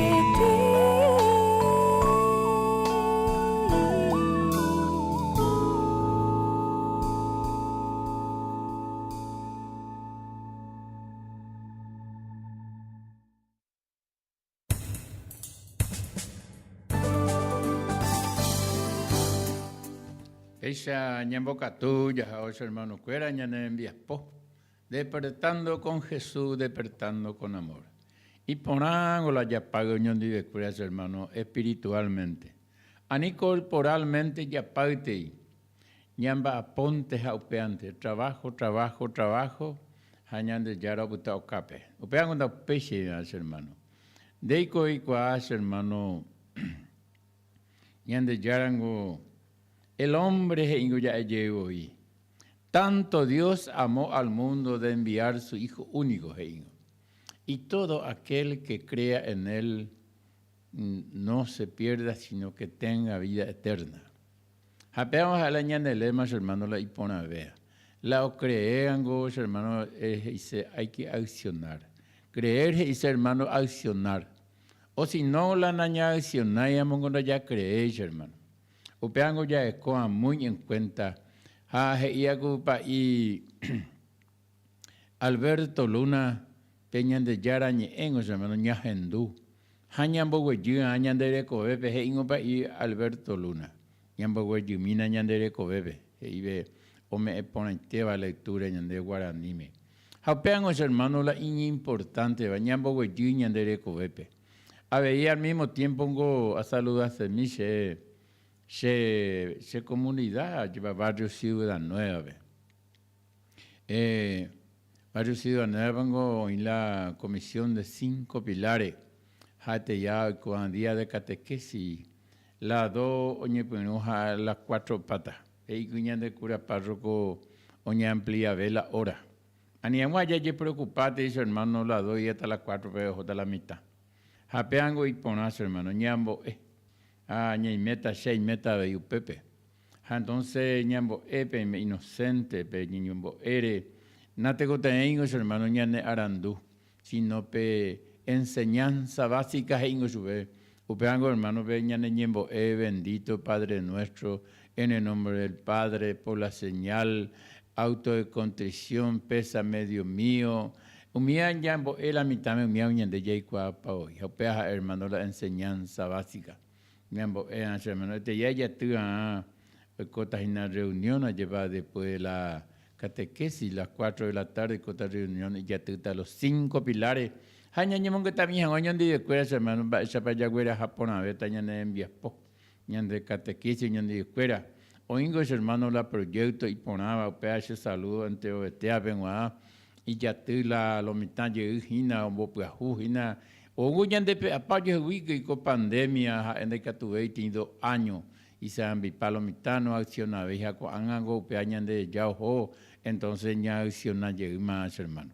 Péicha ñambokatu jaha che hermano-kuéra ñane rembiapo, Despertando con Jesús, despertando con amor. Iporãngo la japáy oñondivekuéra che hermano espiritualmente. Ani corporalmente japáytei, ñamba'apónte ha upéante, trabajo, trabajo, trabajo ha Ñandejára opyta okápe. Upévango ndaupéichaiva che hermano. Ndéiko oikuaa che hermano Ñandejárango el hombre he'íngo ja'e jey voi. Tanto Dios amó al mundo de enviar su Hijo único he'íngo. Y todo aquel que crea en él no se pierda sino que tenga vida eterna. Ha péva ha'e la ñande lema che hermano la iporãvéva. La ocreévango che hermano he'ise hay que accionar. Creer he'ise hermano accionar. O si no la nañaaccionáiamongo ndajacreéi che hermano. Upévango jaeko amói en cuenta ha he'íva ku pa'i Alberto Luna pe Ñandejára ñe'ẽngo che hermano ñahendu ha ñamboguejy'ã ñande rekovépe he'íngo pa'i Alberto Luna ñamboguejymína ñande rekovépe he'ive ome'ẽ porãitéva lectura ñande guaraníme. Ha upévango che hermano la iñimportánteva ñamboguejy ñande rekovépe. Avei al mismo tiempo ngo asaludasemi che che che comunidad ajépa barrio Ciudad Nueva-pe. Eh, barrio Ciudad Nueva-pe ngo oĩ la comisión de cinco pilares ha'eteja oikóva día de catequesis la dos oñepyrũ ha las cuatro pata. He'íkuri ñande cura párroco oñeampliave la hora. Ani hag̃ua jajepreokupátei che hermano la dos y hasta las cuatro-pe ohóta la mitã. Ha pévango iporã che hermano, ñambo'e. Ha ñaiméta, che aiméta avei upépe. Ha entonces ñambo'e peime inocente pe ñeñombo'ére. Natekotevẽingo che hermano ñane arandu, sino pe. Enseñanza básica he'ingo chupe. Upévango hermano-pe ñane ñembo'e bendito Padre Nuestro en el nombre del Padre por la señal auto de contrición pésame Dios mío umíva ñambo'e la mitãme umíva ñande jaikuaapa voi ha upéva ha'e hermano la enseñanza básica ñambo'e che hermano eteia ijaty arã oikóta hína reunión ajépa después de la catequesis las cuatro de la tarde oikóta reunión ijatýta los cinco pilares ha ñañemongetami hag̃ua oñondivekuéra che hermano mba'éichapa jagueraha porãvéta ñane rembiapo Ñande catequesis oñondivekuéra. Oĩngo che hermano la proyecto iporãva upéva che saludo enterovetéape g̃uarã ijaty la lo mitã jey hína ombopyahu hína oúngo ñande pe'apa ojehegui ko pandemia ha'e ndaikatuvéi do año isarambipa lo mitã no accionavéi ha ko'ág̃ango upéva ñandereja oho entonces ñaacciona jeýma che hermano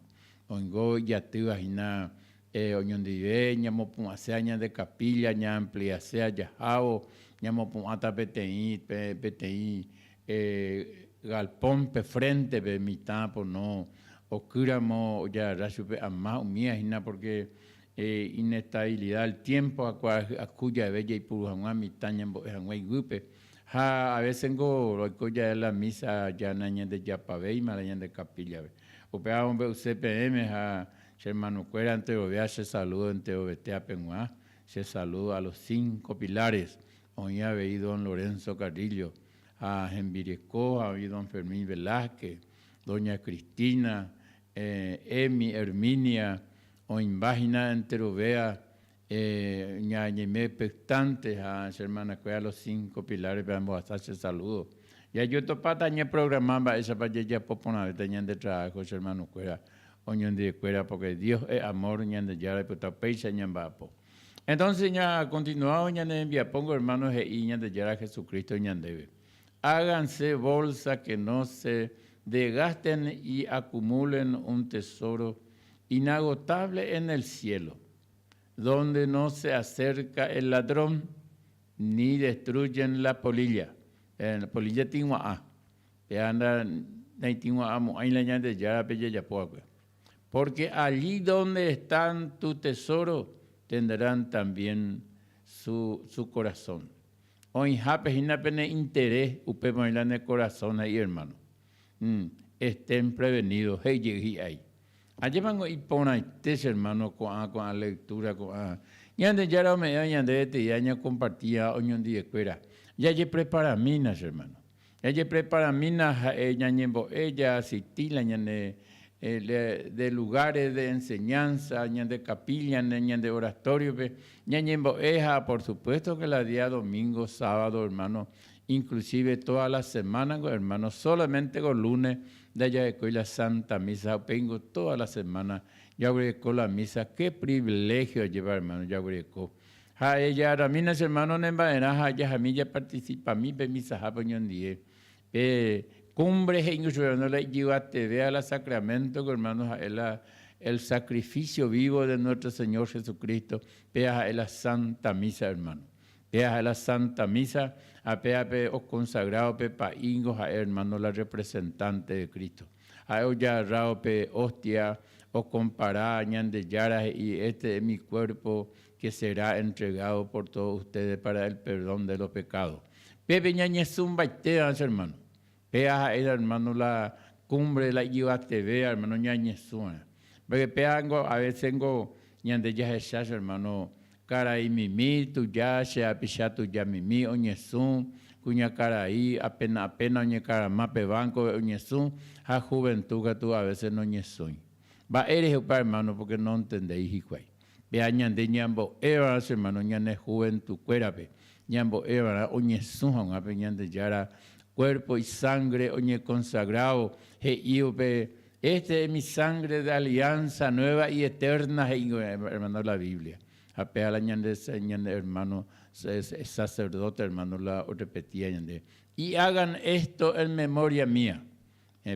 oĩngo ijatýva hína Oñondive ñamopu'ãsea ñande capilla, ñaampliasea jahávo, ñamopu'ãta peteĩ peteĩ galpón pe frente-pe mitã pono okýramo ojagarra chupe ama umíva hína porque inestabilidad el tiempo ha kuarahy aku jave jaipuru hag̃ua mitã ñambo'e hag̃ua iguýpe ha a veces ngo roiko jave la misa ja nañandejapavéima la ñande capilla-pe. Upéva amombe'use peẽme ha Che hermanokuéra enterovea che saludo enterovetéape g̃uarã, che saludo a los cinco pilares, oĩ avei don Lorenzo Carrillo ha hembireko ha oĩ don Fermín Velázquez, doña Cristina, Emi, Herminia, oĩmba hína enterovea ñañeime expectante ha che hermanakuéra los cinco pilares-pe ambohasa che saludo. Jajotopáta añeprograma mba'éichapa jajapo porãvéta ñande trabajo che hermanokuéra oñondivekuéra porque Dios es amor Ñandejára oipota upéicha ñamba'apo. Entonces ñakontinuávo ñane rembiapóngo hermano he'i Ñandejára Jesucristo ñandéve, Háganse bolsa que no se desgasten y acumulen un tesoro inagotable en el cielo, donde no se acerca el ladrón ni destruyen la polilla. La polilla tĩgua'ã. Péva naitĩgua'ãmo'ãi la Ñandejárape jajapo va'ekue. Porque allí donde están tu tesoro, tendrán también su, su corazón. Oĩhápe hína pene interés, upépe oĩ la ne corazón he'i hermano. Estén prevenidos, he'i jey hi'ái. Ajépango iporãite che hermano ko'ã ko'ã lectura ko'ã Ñandejára ome'ẽva ñandéve teia ñakompartía oñondivekuéra. Jajepreparamína che hermano. Jajepreparamína ha'e ñañembo'e jaasistí la ñane de lugares de enseñanza, ñande capilla, ñande oratorio-pe, ñañembo'e ha por supuesto que la día domingo, sábado hermano, inclusive toda la semana hermano, solamente ko lunes ndajavekói la Santa Misa ha upéingo toda la semana jaguereko la misa, qué privilegio ajépa hermano jaguereko. Ha ejaramína che hermano nemba'erã ha jahami japarticipami pe misahápe oñondive. Pe cumbre he'ingo chupe hermano la ijyvatevéva la sacramento ko hermano ha'e la el sacrificio vivo de nuestro Señor Jesucristo, péva ha'e la Santa Misa hermano. Péva ha'e la Santa Misa ha péva pe oconsagrado pe pa'íngo ha'e hermano la representante de Cristo. Ha'e ojagarráo pe hostia ocompara Ñandejára he'i este es mi cuerpo que será entregado por todos ustedes para el perdón de los pecados. Pépe ñañesũmbaitéva che hermano. Péva ha'e hermano la cumbre la ijyvatevéva hermano ñañesũva'erã. Porque péva ngo a veces ngo ñande jahecha che hermano karai mimi tuja che apicha tuja mimi oñesũ, kuñakarai apena apena oñekarama pe banco-pe oñesũ ha juventud katu a veces noñesũi. Mba'érehe upéva hermano porque nontendéi hikuái. Péa ñande ñambo'éva'erã che hermano ñane juventud-kuérape, ñambo'éva'erã oñesũ hag̃ua pe Ñandejára cuerpo y sangre oñeconsagrado he'ívo pe Este es mi sangre de alianza nueva y eterna he'íngo hermano la Biblia. Ha péa la ñande ñane hermano sacerdote hermano la orrepetía ñande. Y hagan esto en memoria mía.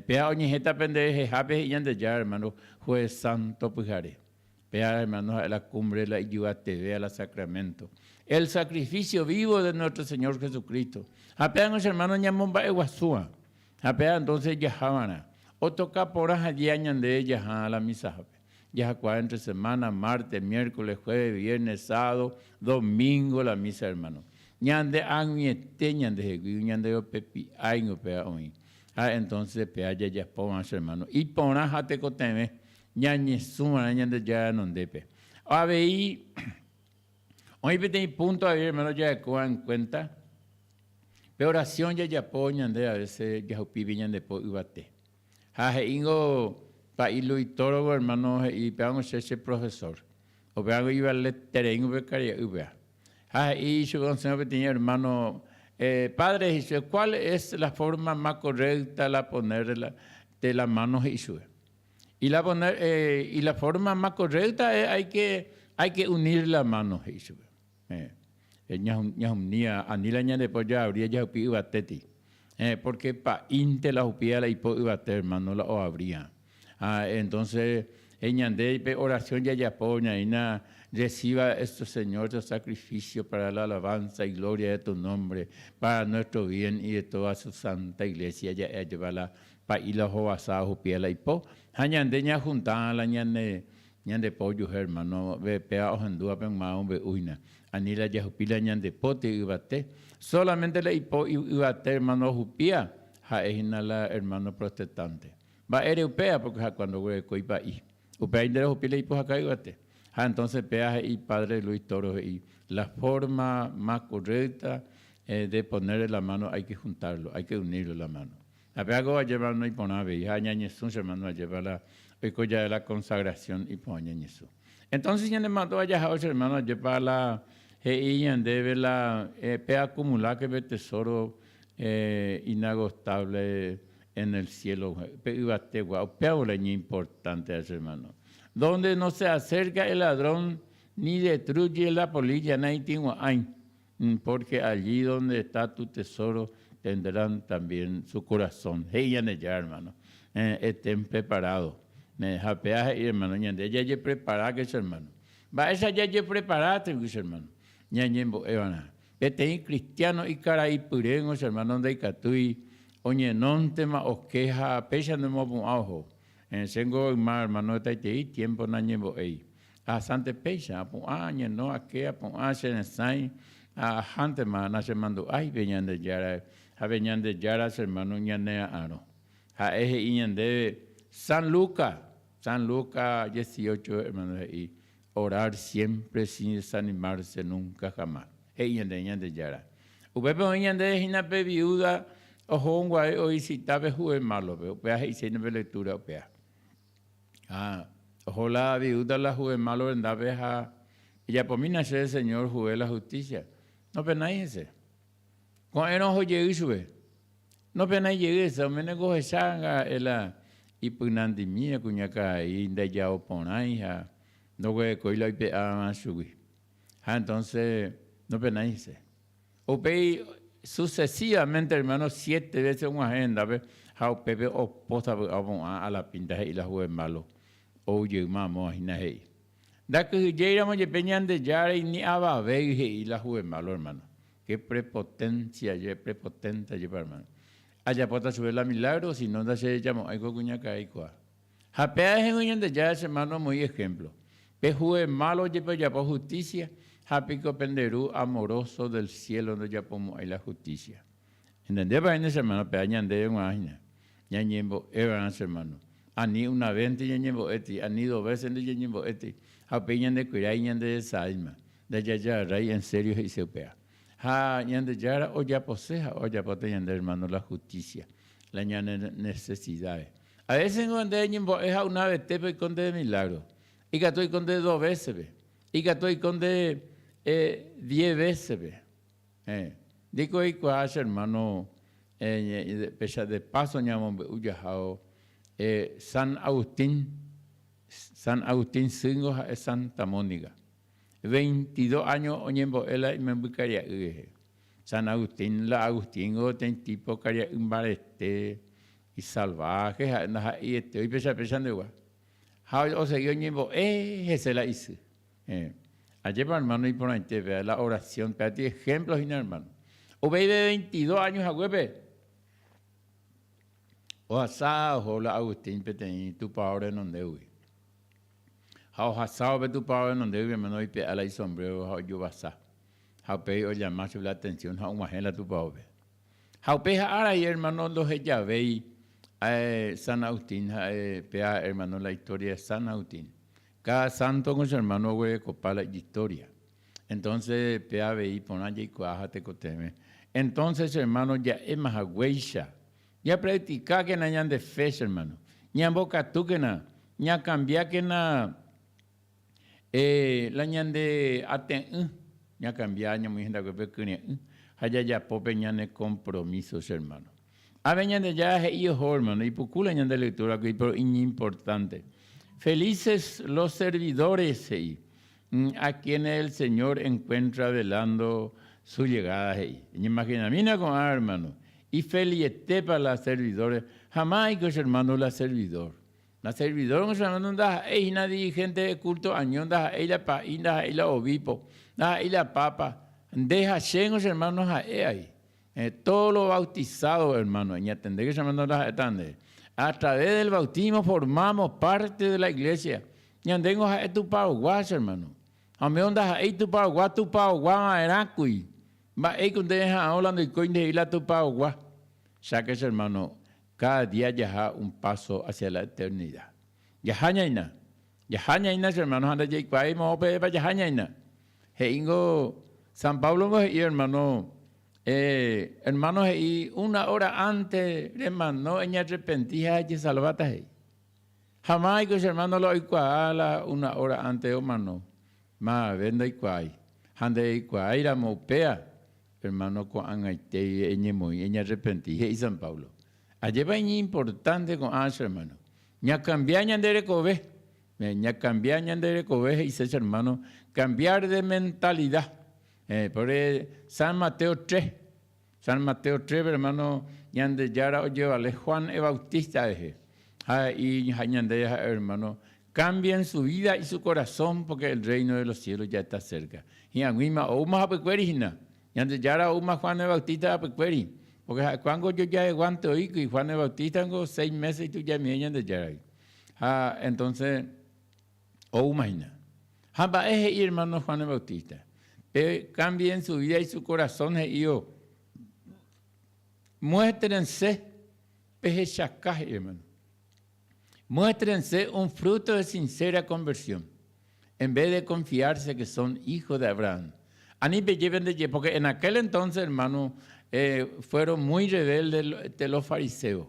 Péa oñehẽta pende rehehápe he'i Ñandejára hermano Jueves Santo pyhare. Péa hermano ha'e la cumbre la ijyvateve a la sacramento. El sacrificio vivo de nuestro Señor Jesucristo. Ha péango che hermano ñamomba'eguasúva. Ha péa entonces jaha va'erã. Otoka porã ha día ñande jaha la misahápe. Jahakuaa entre semana, martes, miércoles, jueves, viernes, sábado, domingo la misa hermano. Ñande ag̃uiete ñandehegui ñande ropepi'áingo péva oĩ. Ha entonces péva jajapóva che hermano. Iporã ha tekotevẽ ñañesũva'erã Ñandejára renondépe. Avei oĩ peteĩ punto avei hermano jarekóva en cuenta, pe oración jajapo ñande a veces jahupípe ñande po yvate. Ha he'íngo pa'i Luis Toro hermano he'i pévango che che profesor. Upévango ivaletereíngo pe karia'ýpea. Ha he'i ichupe osẽvo peteĩ hermano, Padre, he'i chupe, cuál es la forma más correcta la poner la, de la mano he'i chupe. Y la poner, y la forma más correcta es hay que, hay que unir la mano he'i chupe. Ñahunía, ani la ñande po jaabría jahupi yvatéti. Porque pa'ínte la hupía la ipo yvate hermano la oabría. Ha entonces ñande pe oración jajapo ñaína reciba esto Señor tu sacrificio para la alabanza y gloria de tu nombre, para nuestro bien y de toda su santa iglesia ja'e ajépa la pa'i la ohovasa ohupía la ipo ha ñande ñajunta la ñane ñande po ojuhe hermano péva ohendúva pe yma ombe'úina ani la jahupi la ñande po ty yvate solamente la ipo yvate hermano ohupía ha'e hína la hermano protestante. Mba'ére upéva? Porque ha cuando oguereko ipa'i. Upéva inde rohupi la ipohaka yvate. Ha entonces péva he'i padre Luis Toro he'i, la forma más correcta de ponerle la mano hay que juntarlo, hay que unirlo la mano. Ha péva ko ajépa noiporã avei ha ñañesũ che hermano ajépa la oiko jave la consagración iporã ñañesũ. Entonces ñane mandu'a jaha che hermano ajépa la he'i ñandéve la pe acumulake pe tesoro inagotable en el cielo pe yvategua, upéva la iñimportante che hermano. Donde no se acerca el ladrón ni destruye la polilla naitĩgua'ãi, porque allí donde está tu tesoro tendrán también su corazón. He'i Ñandejára hermano, estén preparado. Ha péva he'i hermano, ñande jajepreparáke che hermano. Mba'éicha jajepreparáta che hermano? Ñañembo'eva'erã. Peteĩ kristiáno ikaraipyréngo che hermano ndaikatúi oñenóntema oke ha péicha nemopu'ã oho. Chéngo yma hermano hetaiterei tiémpo nañembo'éi. Ahasánte péicha, apu'ã, añeno, ake, apu'ã, che resãi, ha ahántema nachemandu'ái pe Ñandejára ha pe Ñandejára che hermano ñanera'arõ. Ha'e he'i ñandéve San Lucas, San Lucas 18 hermano he'i, Orar siempre sin desanimarse nunca jamás. He'i ñande Ñandejára. Upépe oĩ ñandéve hína pe viúda oho guare ovisita pe juez málope. Upéva he'ise hína pe lectura upéva. Ha oho la viúda la juez malo rendápe ha ejapomína chéve Señor juez la justicia. Nopenái hese. Ko'ẽrõ oho jey chupe. Nopenái jey hese, oméneko ohecha anga ha'e la ipynandimíva kuñakarai ndaijao porãi ha ndoguerekói la oipe'áva chugui. Ha entonce nopenái hese. Upéi sucesivamente hermano siete veces og̃uahẽ hendápe ha upépe opo sapy'a opu'ã a la pinta he'i la juez malo. Ou jeýma amóva hína he'i. Ndakyhyjéiramo jepe Ñandejára ni avavéi he'i la juez malo hermano. Qué prepotencia je, prepotente jepa hermano. Ajapóta chupe la milagro, si no ndacherejamo'ãi ko kuñakarai kóa. Ha péva hegui Ñandejára che hermano omoĩ ejemplo. Pe juez malo jepe ojapo justicia, ha piko pende Ru amoroso del cielo ndojapomo'ãi la justicia. Entendépa hína che hermano? Péva ñandéve g̃uarã hína. Ñañembo'e va'erã che hermano. Ani una vénte ñañembo'éti, ani dos vécente ñañembo'éti, ha upéi ñandekuirái ñanderesaáima. Ndajajagarrái en serio he'ise upéva. Ha Ñandejára ojapose ha ojapóta ñande hermano la justicia, la ñane necesidades. A veces ningo nde eñembo'e ha una vetépe oiko ndéve milagro. Ikatu oiko ndéve dos vécepe. Ikatu oiko ndéve diez vécepe. Ndéiko eikuaa che hermano péicha de paso ñamombe'u jahávo San Agustín, San Agustín sýngo ha'e Santa Mónica. Veintidó áño oñembo'e la imemby karia'y rehe. San Agustín, la Agustín-ngo peteĩ tipo karia'y mbarete, isalváhe ha'e ndaha'eiete oipecha péicha ndegua. Ha osegi oñembo'e hese la isy. Ajépa hermano iporãite péva la oración, péva ti ejemplo hína hermano. Upéi de veintidó áño haguépe ohasa oho la Agustín peteĩ tupao renondégui. Ha ohasávo pe tupao renondégui hermano oipe'a la isombrero ha ojovasa. Ha upéi ollama chupe la atención ha og̃uahẽ la tupaópe. Ha upéi ha'árai hermano ndohejavéi San Agustín ha'e péa hermano la historia de San Agustín. Cada santo con su hermano oguerekopa la ijhistoria. Entonces péa avei iporã jaikuaa ha tekotevẽ. Entonces hermano ja'éma haguéicha Japractikákena ñande fe, che hermano. Ñambokatúkena, ñakambiákena la ñande ate'ỹ, ñakambia ñamoĩ hendakuépe kyre'ỹ ha jajapo pe ñane compromiso, che hermano. Ave Ñandejára he'i oho, hermano, ipuku la ñande lectura-gui, pero iñimportante. Felices los servidores, he'i, a quienes el Señor encuentra velando su llegada, he'i. Eñeimaginamína ko'ã, hermano, Ifelietépa la servidores, ha máiko che hermano la servidor. La servidor che hermano ndaha'éi hína dirigente de culto año, ndaha'éi la pa'i, ndaha'éi la obispo, ndaha'éi la papa. Nde ha chéngo che hermano ha'e ai. Todos los bautizados hermano, eñatendéke che hermano la ha'éta nde. A través del bautismo formamos parte de la iglesia. Ñandéngo ha'e tupaogua che hermano. Ha umi ndaha'éi tupaogua, tupaogua va'erãkuri. Mba'éiko nde reha'arõ la ndoikói ndehegui la tupaogua? Cháke che hermano, cada día jaha un paso hacia la eternidad. Jaha ñaina, jaha ñaina che hermano ha ndajaikuaái moõ pevépa jaha ñaina. He'íngo, San Pablo ngo he'i hermano, eh, hermano he'i una hora antes remano eñearrepenti ha ejesalváta he'i. Ha máiko che hermano la oikuaa la una hora antes omano. Mavave ndoikuaái. Ha ndereikuaái ramo upéva, hermano, ko'ag̃aite eñemoĩ eñarrepenti, he'i San Pablo. Ajépa iñimportánte ko'ã che hermano. Ñakambia ñande rekove. Ñakambia ñande rekove he'ise che hermano, cambiar de mentalidad. Pórke San Mateo 3, San Mateo 3-pe hermano, Ñandejára ojevale Juan el Bautista rehe. Ha he'i ñande ha'e hermano, Cambien su vida y su corazón porque el reino de los cielos ya está cerca. Hi'ag̃uíma oúma hapykuéri hína. Ñandejára oúma Juan el Bautista hapykuéri. Porque ha'ekuérango ojojaheguánte oíkuri, Juan el Bautista niko seis meses itujamie Ñandejáragui. Ha entonces oúma hína. Ha mba'e he'i hermano Juan el Bautista? Pe cambien su vida y su corazón he'ívo, muéstrense, pehechaka he'i hermano. Muéstrense un fruto de sincera conversión, en vez de confiarse que son hijos de Abraham. Ani peje pendeje, porque en aquel entonces, hermano, eh, fueron muy rebeldes de los fariseos,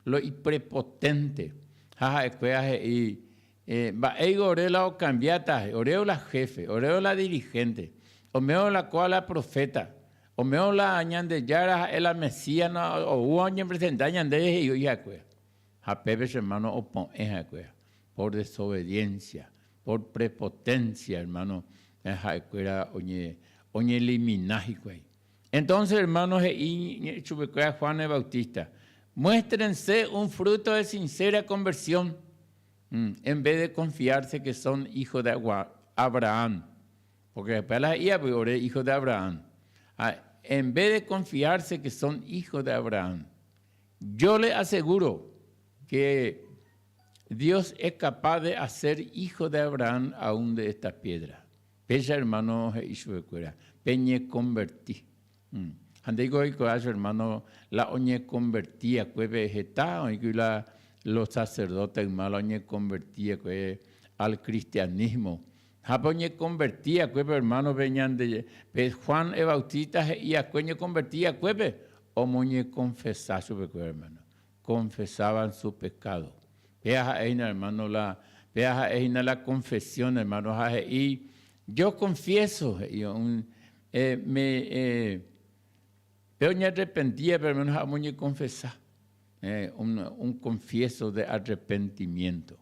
los prepotentes. Ha ha'ekuéra he'i, eh, mba'éiko ore la okambiáta, ore la jefe, ore la dirigente, ome'õ la kóa la profeta, ome'õ la Ñandejára ha'e la Mesías oúva oñepresenta ñandéve he'i ha'ekuéra. Ha pépe che hermano opo'ẽ ha'ekuéra, por desobediencia, por prepotencia, hermano, ha'ekuéra oñeelimina hikuái. Entonces, hermano, he'i chupekuéra Juan el Bautista, muéstrense un fruto de sincera conversión, en vez de confiarse que son hijos de Abraham. Porque después la he'íva, pues, ore hijos de Abraham. En vez de confiarse que son hijos de Abraham. Yo le aseguro que Dios es capaz de hacer hijo de Abraham aún de estas piedras. Péicha hermano he'i chupekuéra, peñekonverti. Ha ndéiko oikuaa che hermano la oñekonverti va'ekuépe heta oĩkuri la los sacerdotes yma la oñekonverti va'ekue al cristianismo. Ha pe oñekonverti va'ekuépe hermano pe ñande pe Juan el Bautista he'i va'ekue oñekonverti va'ekuépe omoñekonfesa chupekuéra hermano, confesaban su pecado. Péa ha'e hína hermano la, péa ha'e hína la confesión hermano ha he'i yo confieso he'i un eh, me eh, pe oñearrepentívape hermano ha omoñekonfesa eh, un, un confieso de arrepentimiento.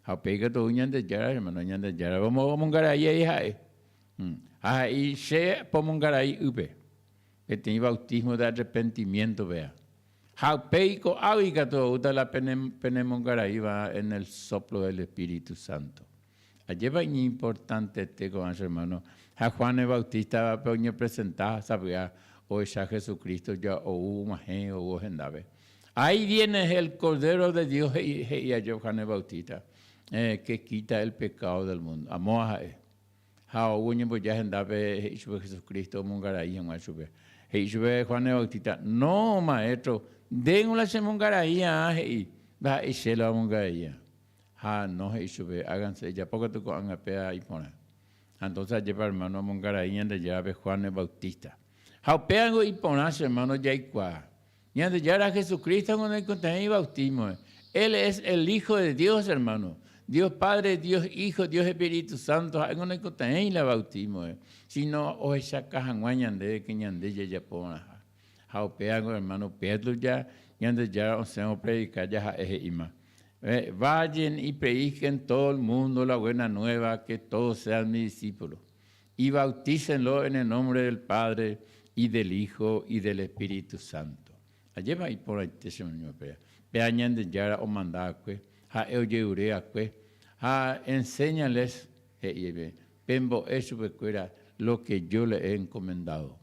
Ha upéi katu ou Ñandejára hermano, Ñandejára omongarai ai ha'e. Ha he'i che pomongarai ýpe. Peteĩ bautismo de arrepentimiento péa. Ha upéi ko'águi katu oúta la penemongaraíva en el soplo del Espíritu Santo. Ajépa iñimportantete ko'ã che hermano. Ha Juan el Bautista pe oñepresenta sapy'a ohecha Jesucristo ja ou og̃uahẽ ou hendápe. Ahí viene el Cordero de Dios he'i aje Juan el Bautista. Que quita el pecado del mundo. Amóva ha'e. Ha ou oñemboja hendápe he'i chupe Jesucristo omongarai hag̃ua chupe. He'i chupe Juan el Bautista, No, maestro, ndéngo la chemongarai arã, he'i, ndaha'éi che la omongarai arã. Ha no, he'i chupe, háganse, ejapo katu ko'ág̃a péva iporã. Ha entonces ajépa hermano omongarai Ñandejárape Juan el Bautista. Ha upévango iporã che hermano jaikuaa. Ñandejára Jesucristo niko noikotevẽi bautismo. Él es el Hijo de Dios, hermano. Dios Padre, Dios Hijo, Dios Espíritu Santo, ha'éngo noikotevẽi la bautismo, sino ohechaka hag̃ua ñandéve que ñande jajapo va'erãha. Ha upévango, hermano, Pedro ja Ñandejára osẽ opredika ja ha'e he'íma, Vayan y prediquen todo el mundo la buena nueva, que todos sean mis discípulos. Y bautícenlo en el nombre del Padre, y del Hijo, y del Espíritu Santo. Ajépa iporãite che moño péva. Péva Ñandejára omanda va'ekue, ha'e ojerure va'ekue, ha enséñales, he'i pe, pembo'e chupekuéra lo que yo le he encomendado.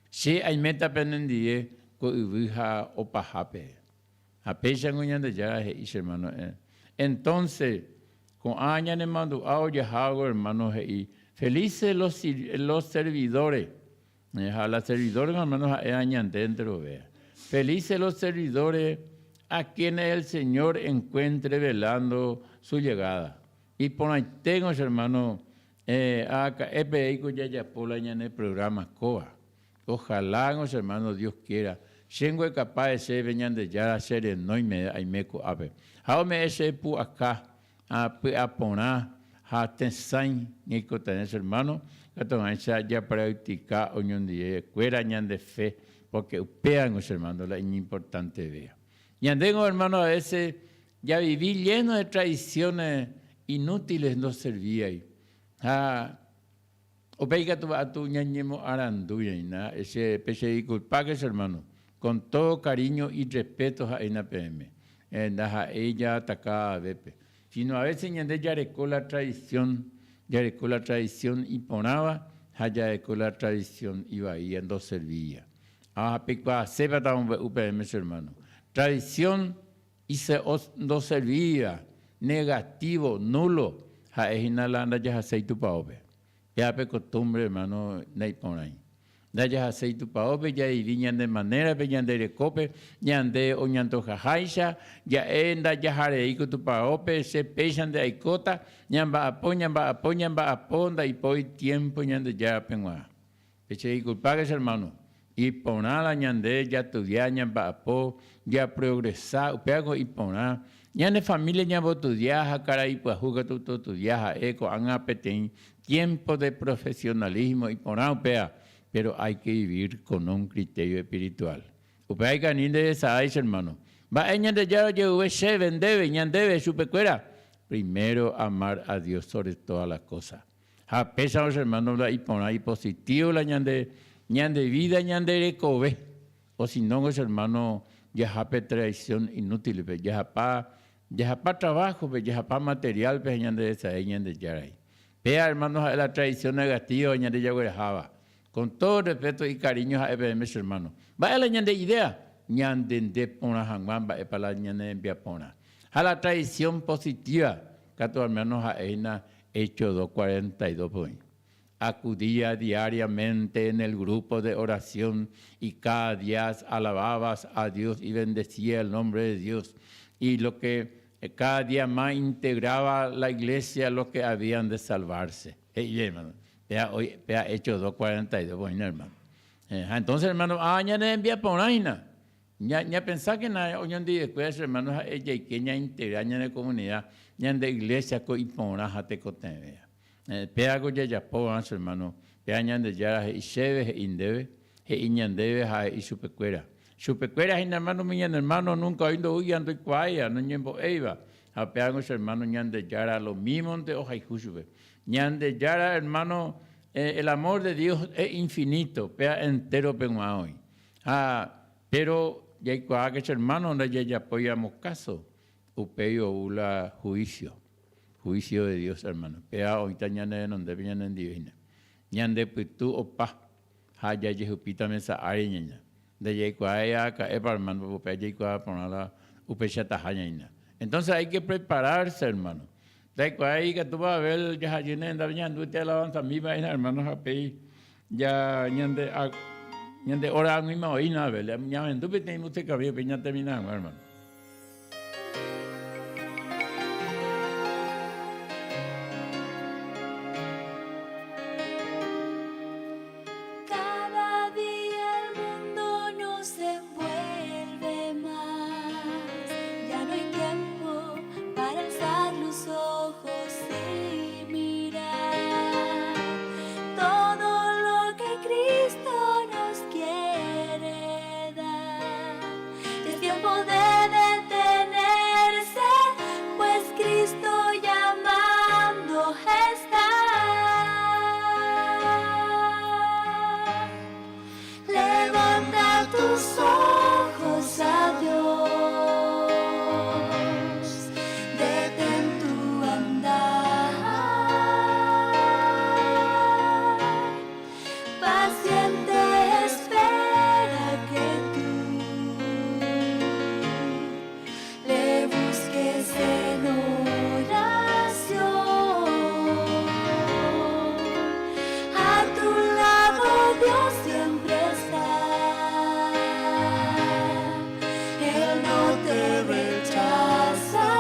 Che aiméta penendie ko yvy ha opahápe. Ha péichango Ñandejára he'i che hermano. Entonces, ko'ã ñanemandu'a ojahávo hermano he'i, Felices los, los servidores. Ha la servidores hermano ha'e añande enterove. Felices los servidores a quienes el Señor encuentre velando su llegada. Iporãiténgo che hermano, araka'e peẽiko jajapo la ñane programa kóva. Ojalá, che hermano, Dios quiera, chéngo ekapa chéve Ñandejára che renói meve aime ko'ápe. Ha ome'ẽ che pu'aka, py'aporã ha tesãi ñaikotevẽ che hermano, katu hag̃uáicha japractica oñondive kuéra ñande fe, porque upévango che hermano la iñimportantevéva. Ñandéngo hermano a veces javivi lleno de tradiciones inútiles ndoservíai ha Upéi katu atu ñañemoarandu ñaína, che pechedisculpáke che hermano, con todo cariño y respeto ha'éina peẽme, ndaha'éi jaataka avépe, sino a veces ñande jareko la tradición, jareko la tradición iporãva ha jareko la tradición ivaíva ndoservíva. Ha peikuaasépa tamombe'u peẽme che hermano, tradición ndoservíva, negativo, nulo, ha'e hína la ndajahaséi tupaópe. Péva pe costumbre, hermano, naiporãi. Ndajahaséi tupaópe, javivi ñande manérape, ñande rekópe, ñande oñantojaháicha, ja'e ndajaharei ko tupaópe, che péichante aikóta, ñamba'apo, ñamba'apo, ñamba'apo, ndaipói tiempo Ñandejárape g̃uarã. Pechedisculpáke che hermano, iporã la ñande jatudia, ñamba'apo, japrogresa, upévako iporã. Ñane familia ñambotudia ha karai pyahu katu totudia ha'e ko'ág̃a peteĩ tiempo de profesionalismo iporã upéva, pero hay que vivir con un criterio espiritual. Upéva ikani nderesarái che hermano. Mba'e Ñandejára oje'uve chéve, ndéve, ñandéve, chupekuéra? Primero amar a Dios sobre todas las cosas. Ha péicha che hermano la iporã ipositívo la ñande ñande vida ñande rekove. O si no che hermano jaha pe traición inútil-pe, jahapa jahapa trabajo-pe, jahapa material-pe ha ñande resa'éi Ñandejárai. Péa hermano ha'e la traición negativa ñande jagueraháva. Con todo respeto y cariño ha'e peẽme che hermano. Mba'e la ñande idea? Ñantende porã hag̃ua mba'épa la ñane rembiaporã. Ha la traición positiva katu hermano ha'e hína Hechos 2.42 oĩ. Acudía diariamente en el grupo de oración y cada día alababas a Dios y bendecía el nombre de Dios. Y lo que cada día más integraba la iglesia los que habían de salvarse. He'i hermano. Péa oĩ, péa Hechos 2.42 oĩna hermano. Ha entonces hermano, ah ñane rembiaporã hína. Ña, ñapensákena oñondivekuéra che hermano ha'e jaike ñaintegra ñane comunidad, ñande iglesia ko iporã ha tekotevẽva. Péva ko jajapóva che hermano, péva Ñandejára he'i chéve, he'i ndéve, he'i ñandéve ha he'i chupekuéra. Chupekuéra hína hermano umi ñane hermano nunca oĩ ndoúiva, ndoikuaáiva, noñembo'éiva. Ha péva ko che hermano Ñandejára lo mímonte ohayhu chupe. Ñandejára hermano, el amor de Dios es infinito, péva entérope g̃uarã oĩ. Ha péro jaikuaáke che hermano ndajajapóiramo káso, upéi ou la juicio, juicio de Dios hermano. Péva oĩta ñane renondépe ñanendive hína. Ñande pytu opa ha jajehupíta mesa ári ñaña. Ndajaikuaái araka'épa hermano, upéva jaikuaa porã la upeichataha ñaína. Entonces hay que prepararse hermano. Ndaikuaái ikatúva Abel jahajýne hendápe ñahendu te alabanza-mi va'erã hermano ha péi ja ñande ñande hora ag̃uíma oĩna Abel, ñahendu peteĩ música-mi upéi ñatermina hag̃ua hermano. Cada día el mundo nos envuelve más. Ya no hay tiempo para alzar los ojos y mirar todo lo que Cristo nos quiere dar. Es tiempo de detenerse, pues Cristo llamando está. Levanta tus ojos a Dios, detén tu andar. Paciente espera que tú le busques en oración. A tu lado Dios siempre está. Él no te rechazará.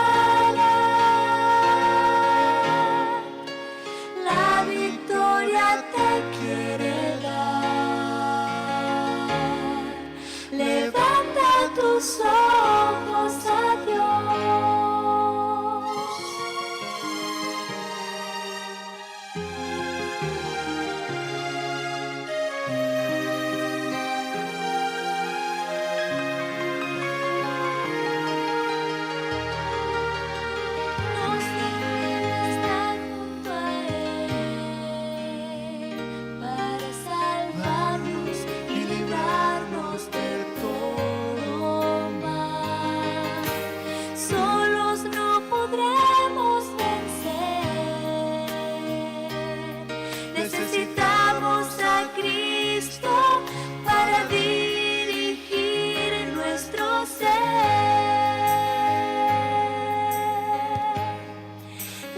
La victoria te quiere dar. Levanta tus ojos a Dios. Nos invita a estar junto a Él para salvarnos y librarnos de todo mal. Solos no podremos vencer. Necesitamos a Cristo para dirigir nuestro ser.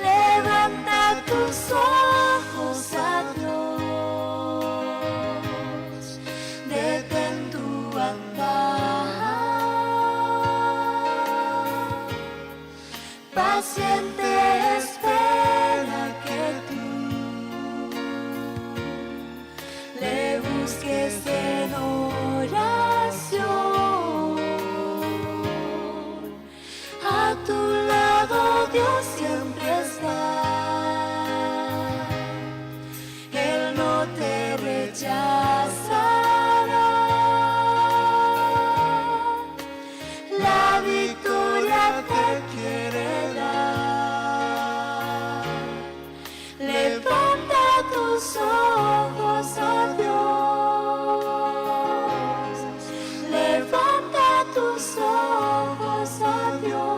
Levanta tus ojos a Dios, detén tu andar. Paciente espera que tú le busques en oración. A tu lado Dios siempre está. Él no te rechazará. La victoria te quiere dar. Levanta tus ojos a Dios. Levanta tus ojos a Dios.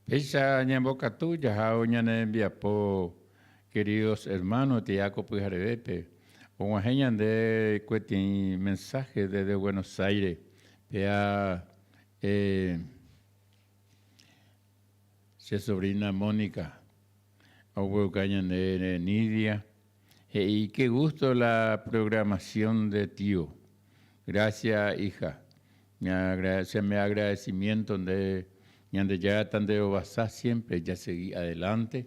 Péicha ñambokatu jahávo ñane rembiapo, queridos hermanos, Tiaco pyharevépe, og̃uahẽ ñande kuetĩi mensaje desde Buenos Aires, péa eh, che sobrina Mónica, ogueruka ñande Nidia, he'i qué gusto la programación de tío. Gracias hija. Che mi agradecimiento nde Ñandejára tanderovasa siempre jasegi adelante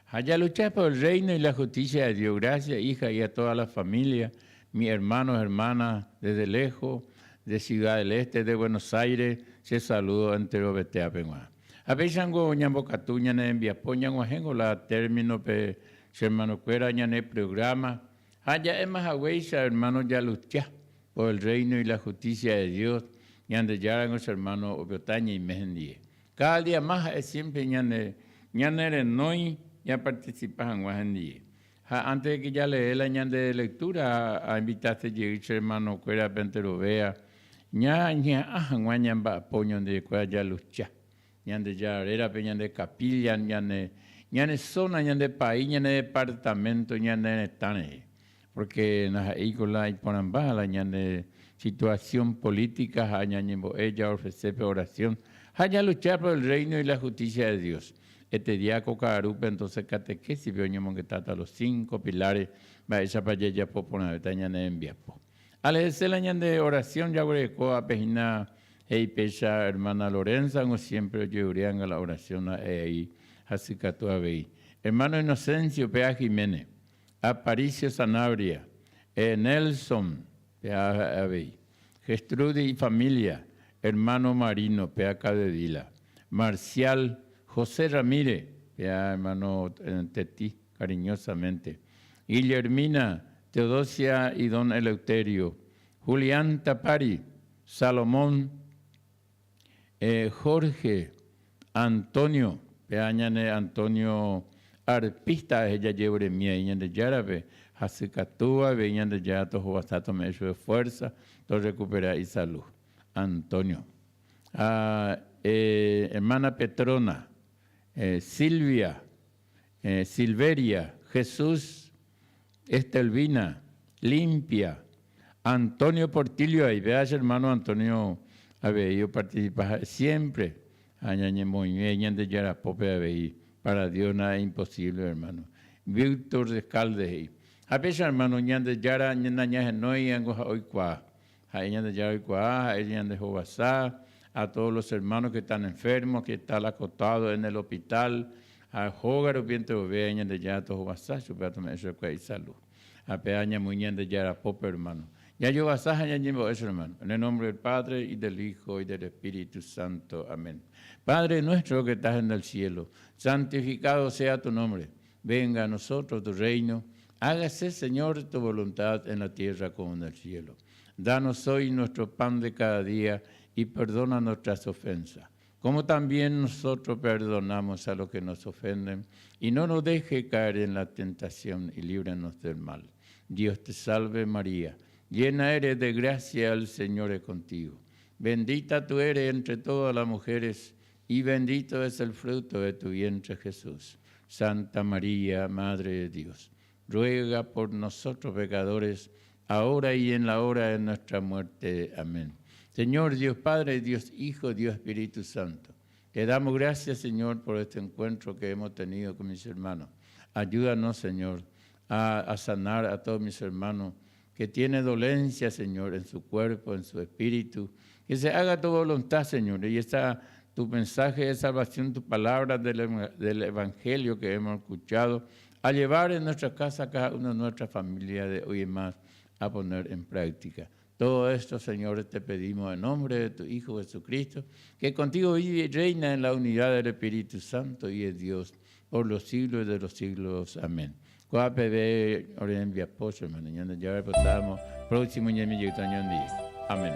ha jalucha por el reino y la justicia de Dios. Gracias hija y a toda la familia, mi hermanos, hermanas desde lejos, de Ciudad del Este, de Buenos Aires, che saludo enterovetéape g̃uarã. Ha péichango ñambokatu ñane rembiapo ñag̃uahẽngo la término-pe che hermano-kuéra ñane programa ha ja'éma haguéicha hermano jalucha por el reino y la justicia de Dios, Ñandejárango che hermano opyta ñaime hendie. Cada día más ha'e siempre ñane ñane renói ñaparticipa hag̃ua hendie. Ha antes de que jalee la ñande lectura ainvitaste jey che hermano-kuérape enterovéa ña ñeha'ã hag̃ua ñamba'apo ñandekuéra jalucha. Ñandejára rérape ñande capilla ñane Ñane zona, ñande país, ñane departamento, ñane retã rehe. Porque ndaha'éiko la iporãmba la ñane situación política ha ñañembo'e jaofrece pe oración ha jalucha por el reino y la justicia de Dios. Este día ko ka'arúpe entonces catequesis-pe oñemongetáta los cinco pilares mba'éichapa jajapo porãvéta ñane rembiapo. Alehese la ñande oración jaguerekóvape hína he'i péicha hermana Lorenza ngo siempre ojeruréanga la oración ha'e ahí hasykatu avei. Hermano Inocencio Pea Jiménez. Aparicio Sanabria, E. Nelson, péa ha'e avei. Gestrudi ifamilia, hermano Marino, péa Cadevila. Marcial, José Ramírez, péa hermano Teti, cariñosamente. Guillermina, Teodosia y don Eleuterio. Julián Tapari, Salomón, E. Jorge, Antonio, péa ñane Antonio arpista aheja jeuremi aĩ Ñandejárape, hasykatúva avei Ñandejára tohovasa tome'ẽ chupe fuerza torrecupera isalud. Antonio. Ha e hermana Petrona, e Silvia, e Silveria, Jesús, Estelvina, Limpia, Antonio Portillo aĩ, péa che hermano Antonio avei oparticipa ha'e siempre ha ñañemoĩve Ñandejára pópe avei, para Dios nada imposible hermano. Víctor Descalde he'i, Ha péicha hermano, Ñandejára nañahenói ango ha oikuaa. Ha'e Ñandejára oikuaa, ha'e ñandehovasa, a todos los hermanos que están enfermos, que están acostados en el hospital, ha hóga rupi enterove Ñandejára tohovasa chupe ha tome'ẽ chupekuéra isalud. Ha péva ñamoĩ Ñandejára pópe, hermano. Jajovasa ha ñañembo'e che hermano. En el nombre del Padre, y del Hijo, y del Espíritu Santo. Amén. Padre nuestro que estás en el cielo, santificado sea tu nombre. Venga a nosotros tu reino. Hágase, Señor, tu voluntad en la tierra como en el cielo. Danos hoy nuestro pan de cada día y perdona nuestras ofensas, como también nosotros perdonamos a los que nos ofenden, y no nos deje caer en la tentación y líbranos del mal. Dios te salve María, llena eres de gracia, el Señor es contigo. Bendita tú eres entre todas las mujeres, y bendito es el fruto de tu vientre Jesús. Santa María, Madre de Dios, ruega por nosotros pecadores, ahora y en la hora de nuestra muerte. Amén. Señor Dios Padre, Dios Hijo, Dios Espíritu Santo, te damos gracias, Señor, por este encuentro que hemos tenido con mis hermanos. Ayúdanos, Señor, a, a sanar a todos mis hermanos que tienen dolencia, Señor, en su cuerpo, en su espíritu. Que se haga tu voluntad, Señor, y esta tu mensaje de salvación, tu palabra del, del Evangelio que hemos escuchado, a llevar en nuestra casa cada una de nuestra familia de hoy en más a poner en práctica. Todo esto, Señor, te pedimos en nombre de tu Hijo Jesucristo, que contigo vive y reina en la unidad del Espíritu Santo y es Dios por los siglos de los siglos. Amén. Ko'a peve ore rembiapo, che hermano. Ñandejára oipotámo próximo ñemijeyta ñandie. Amén.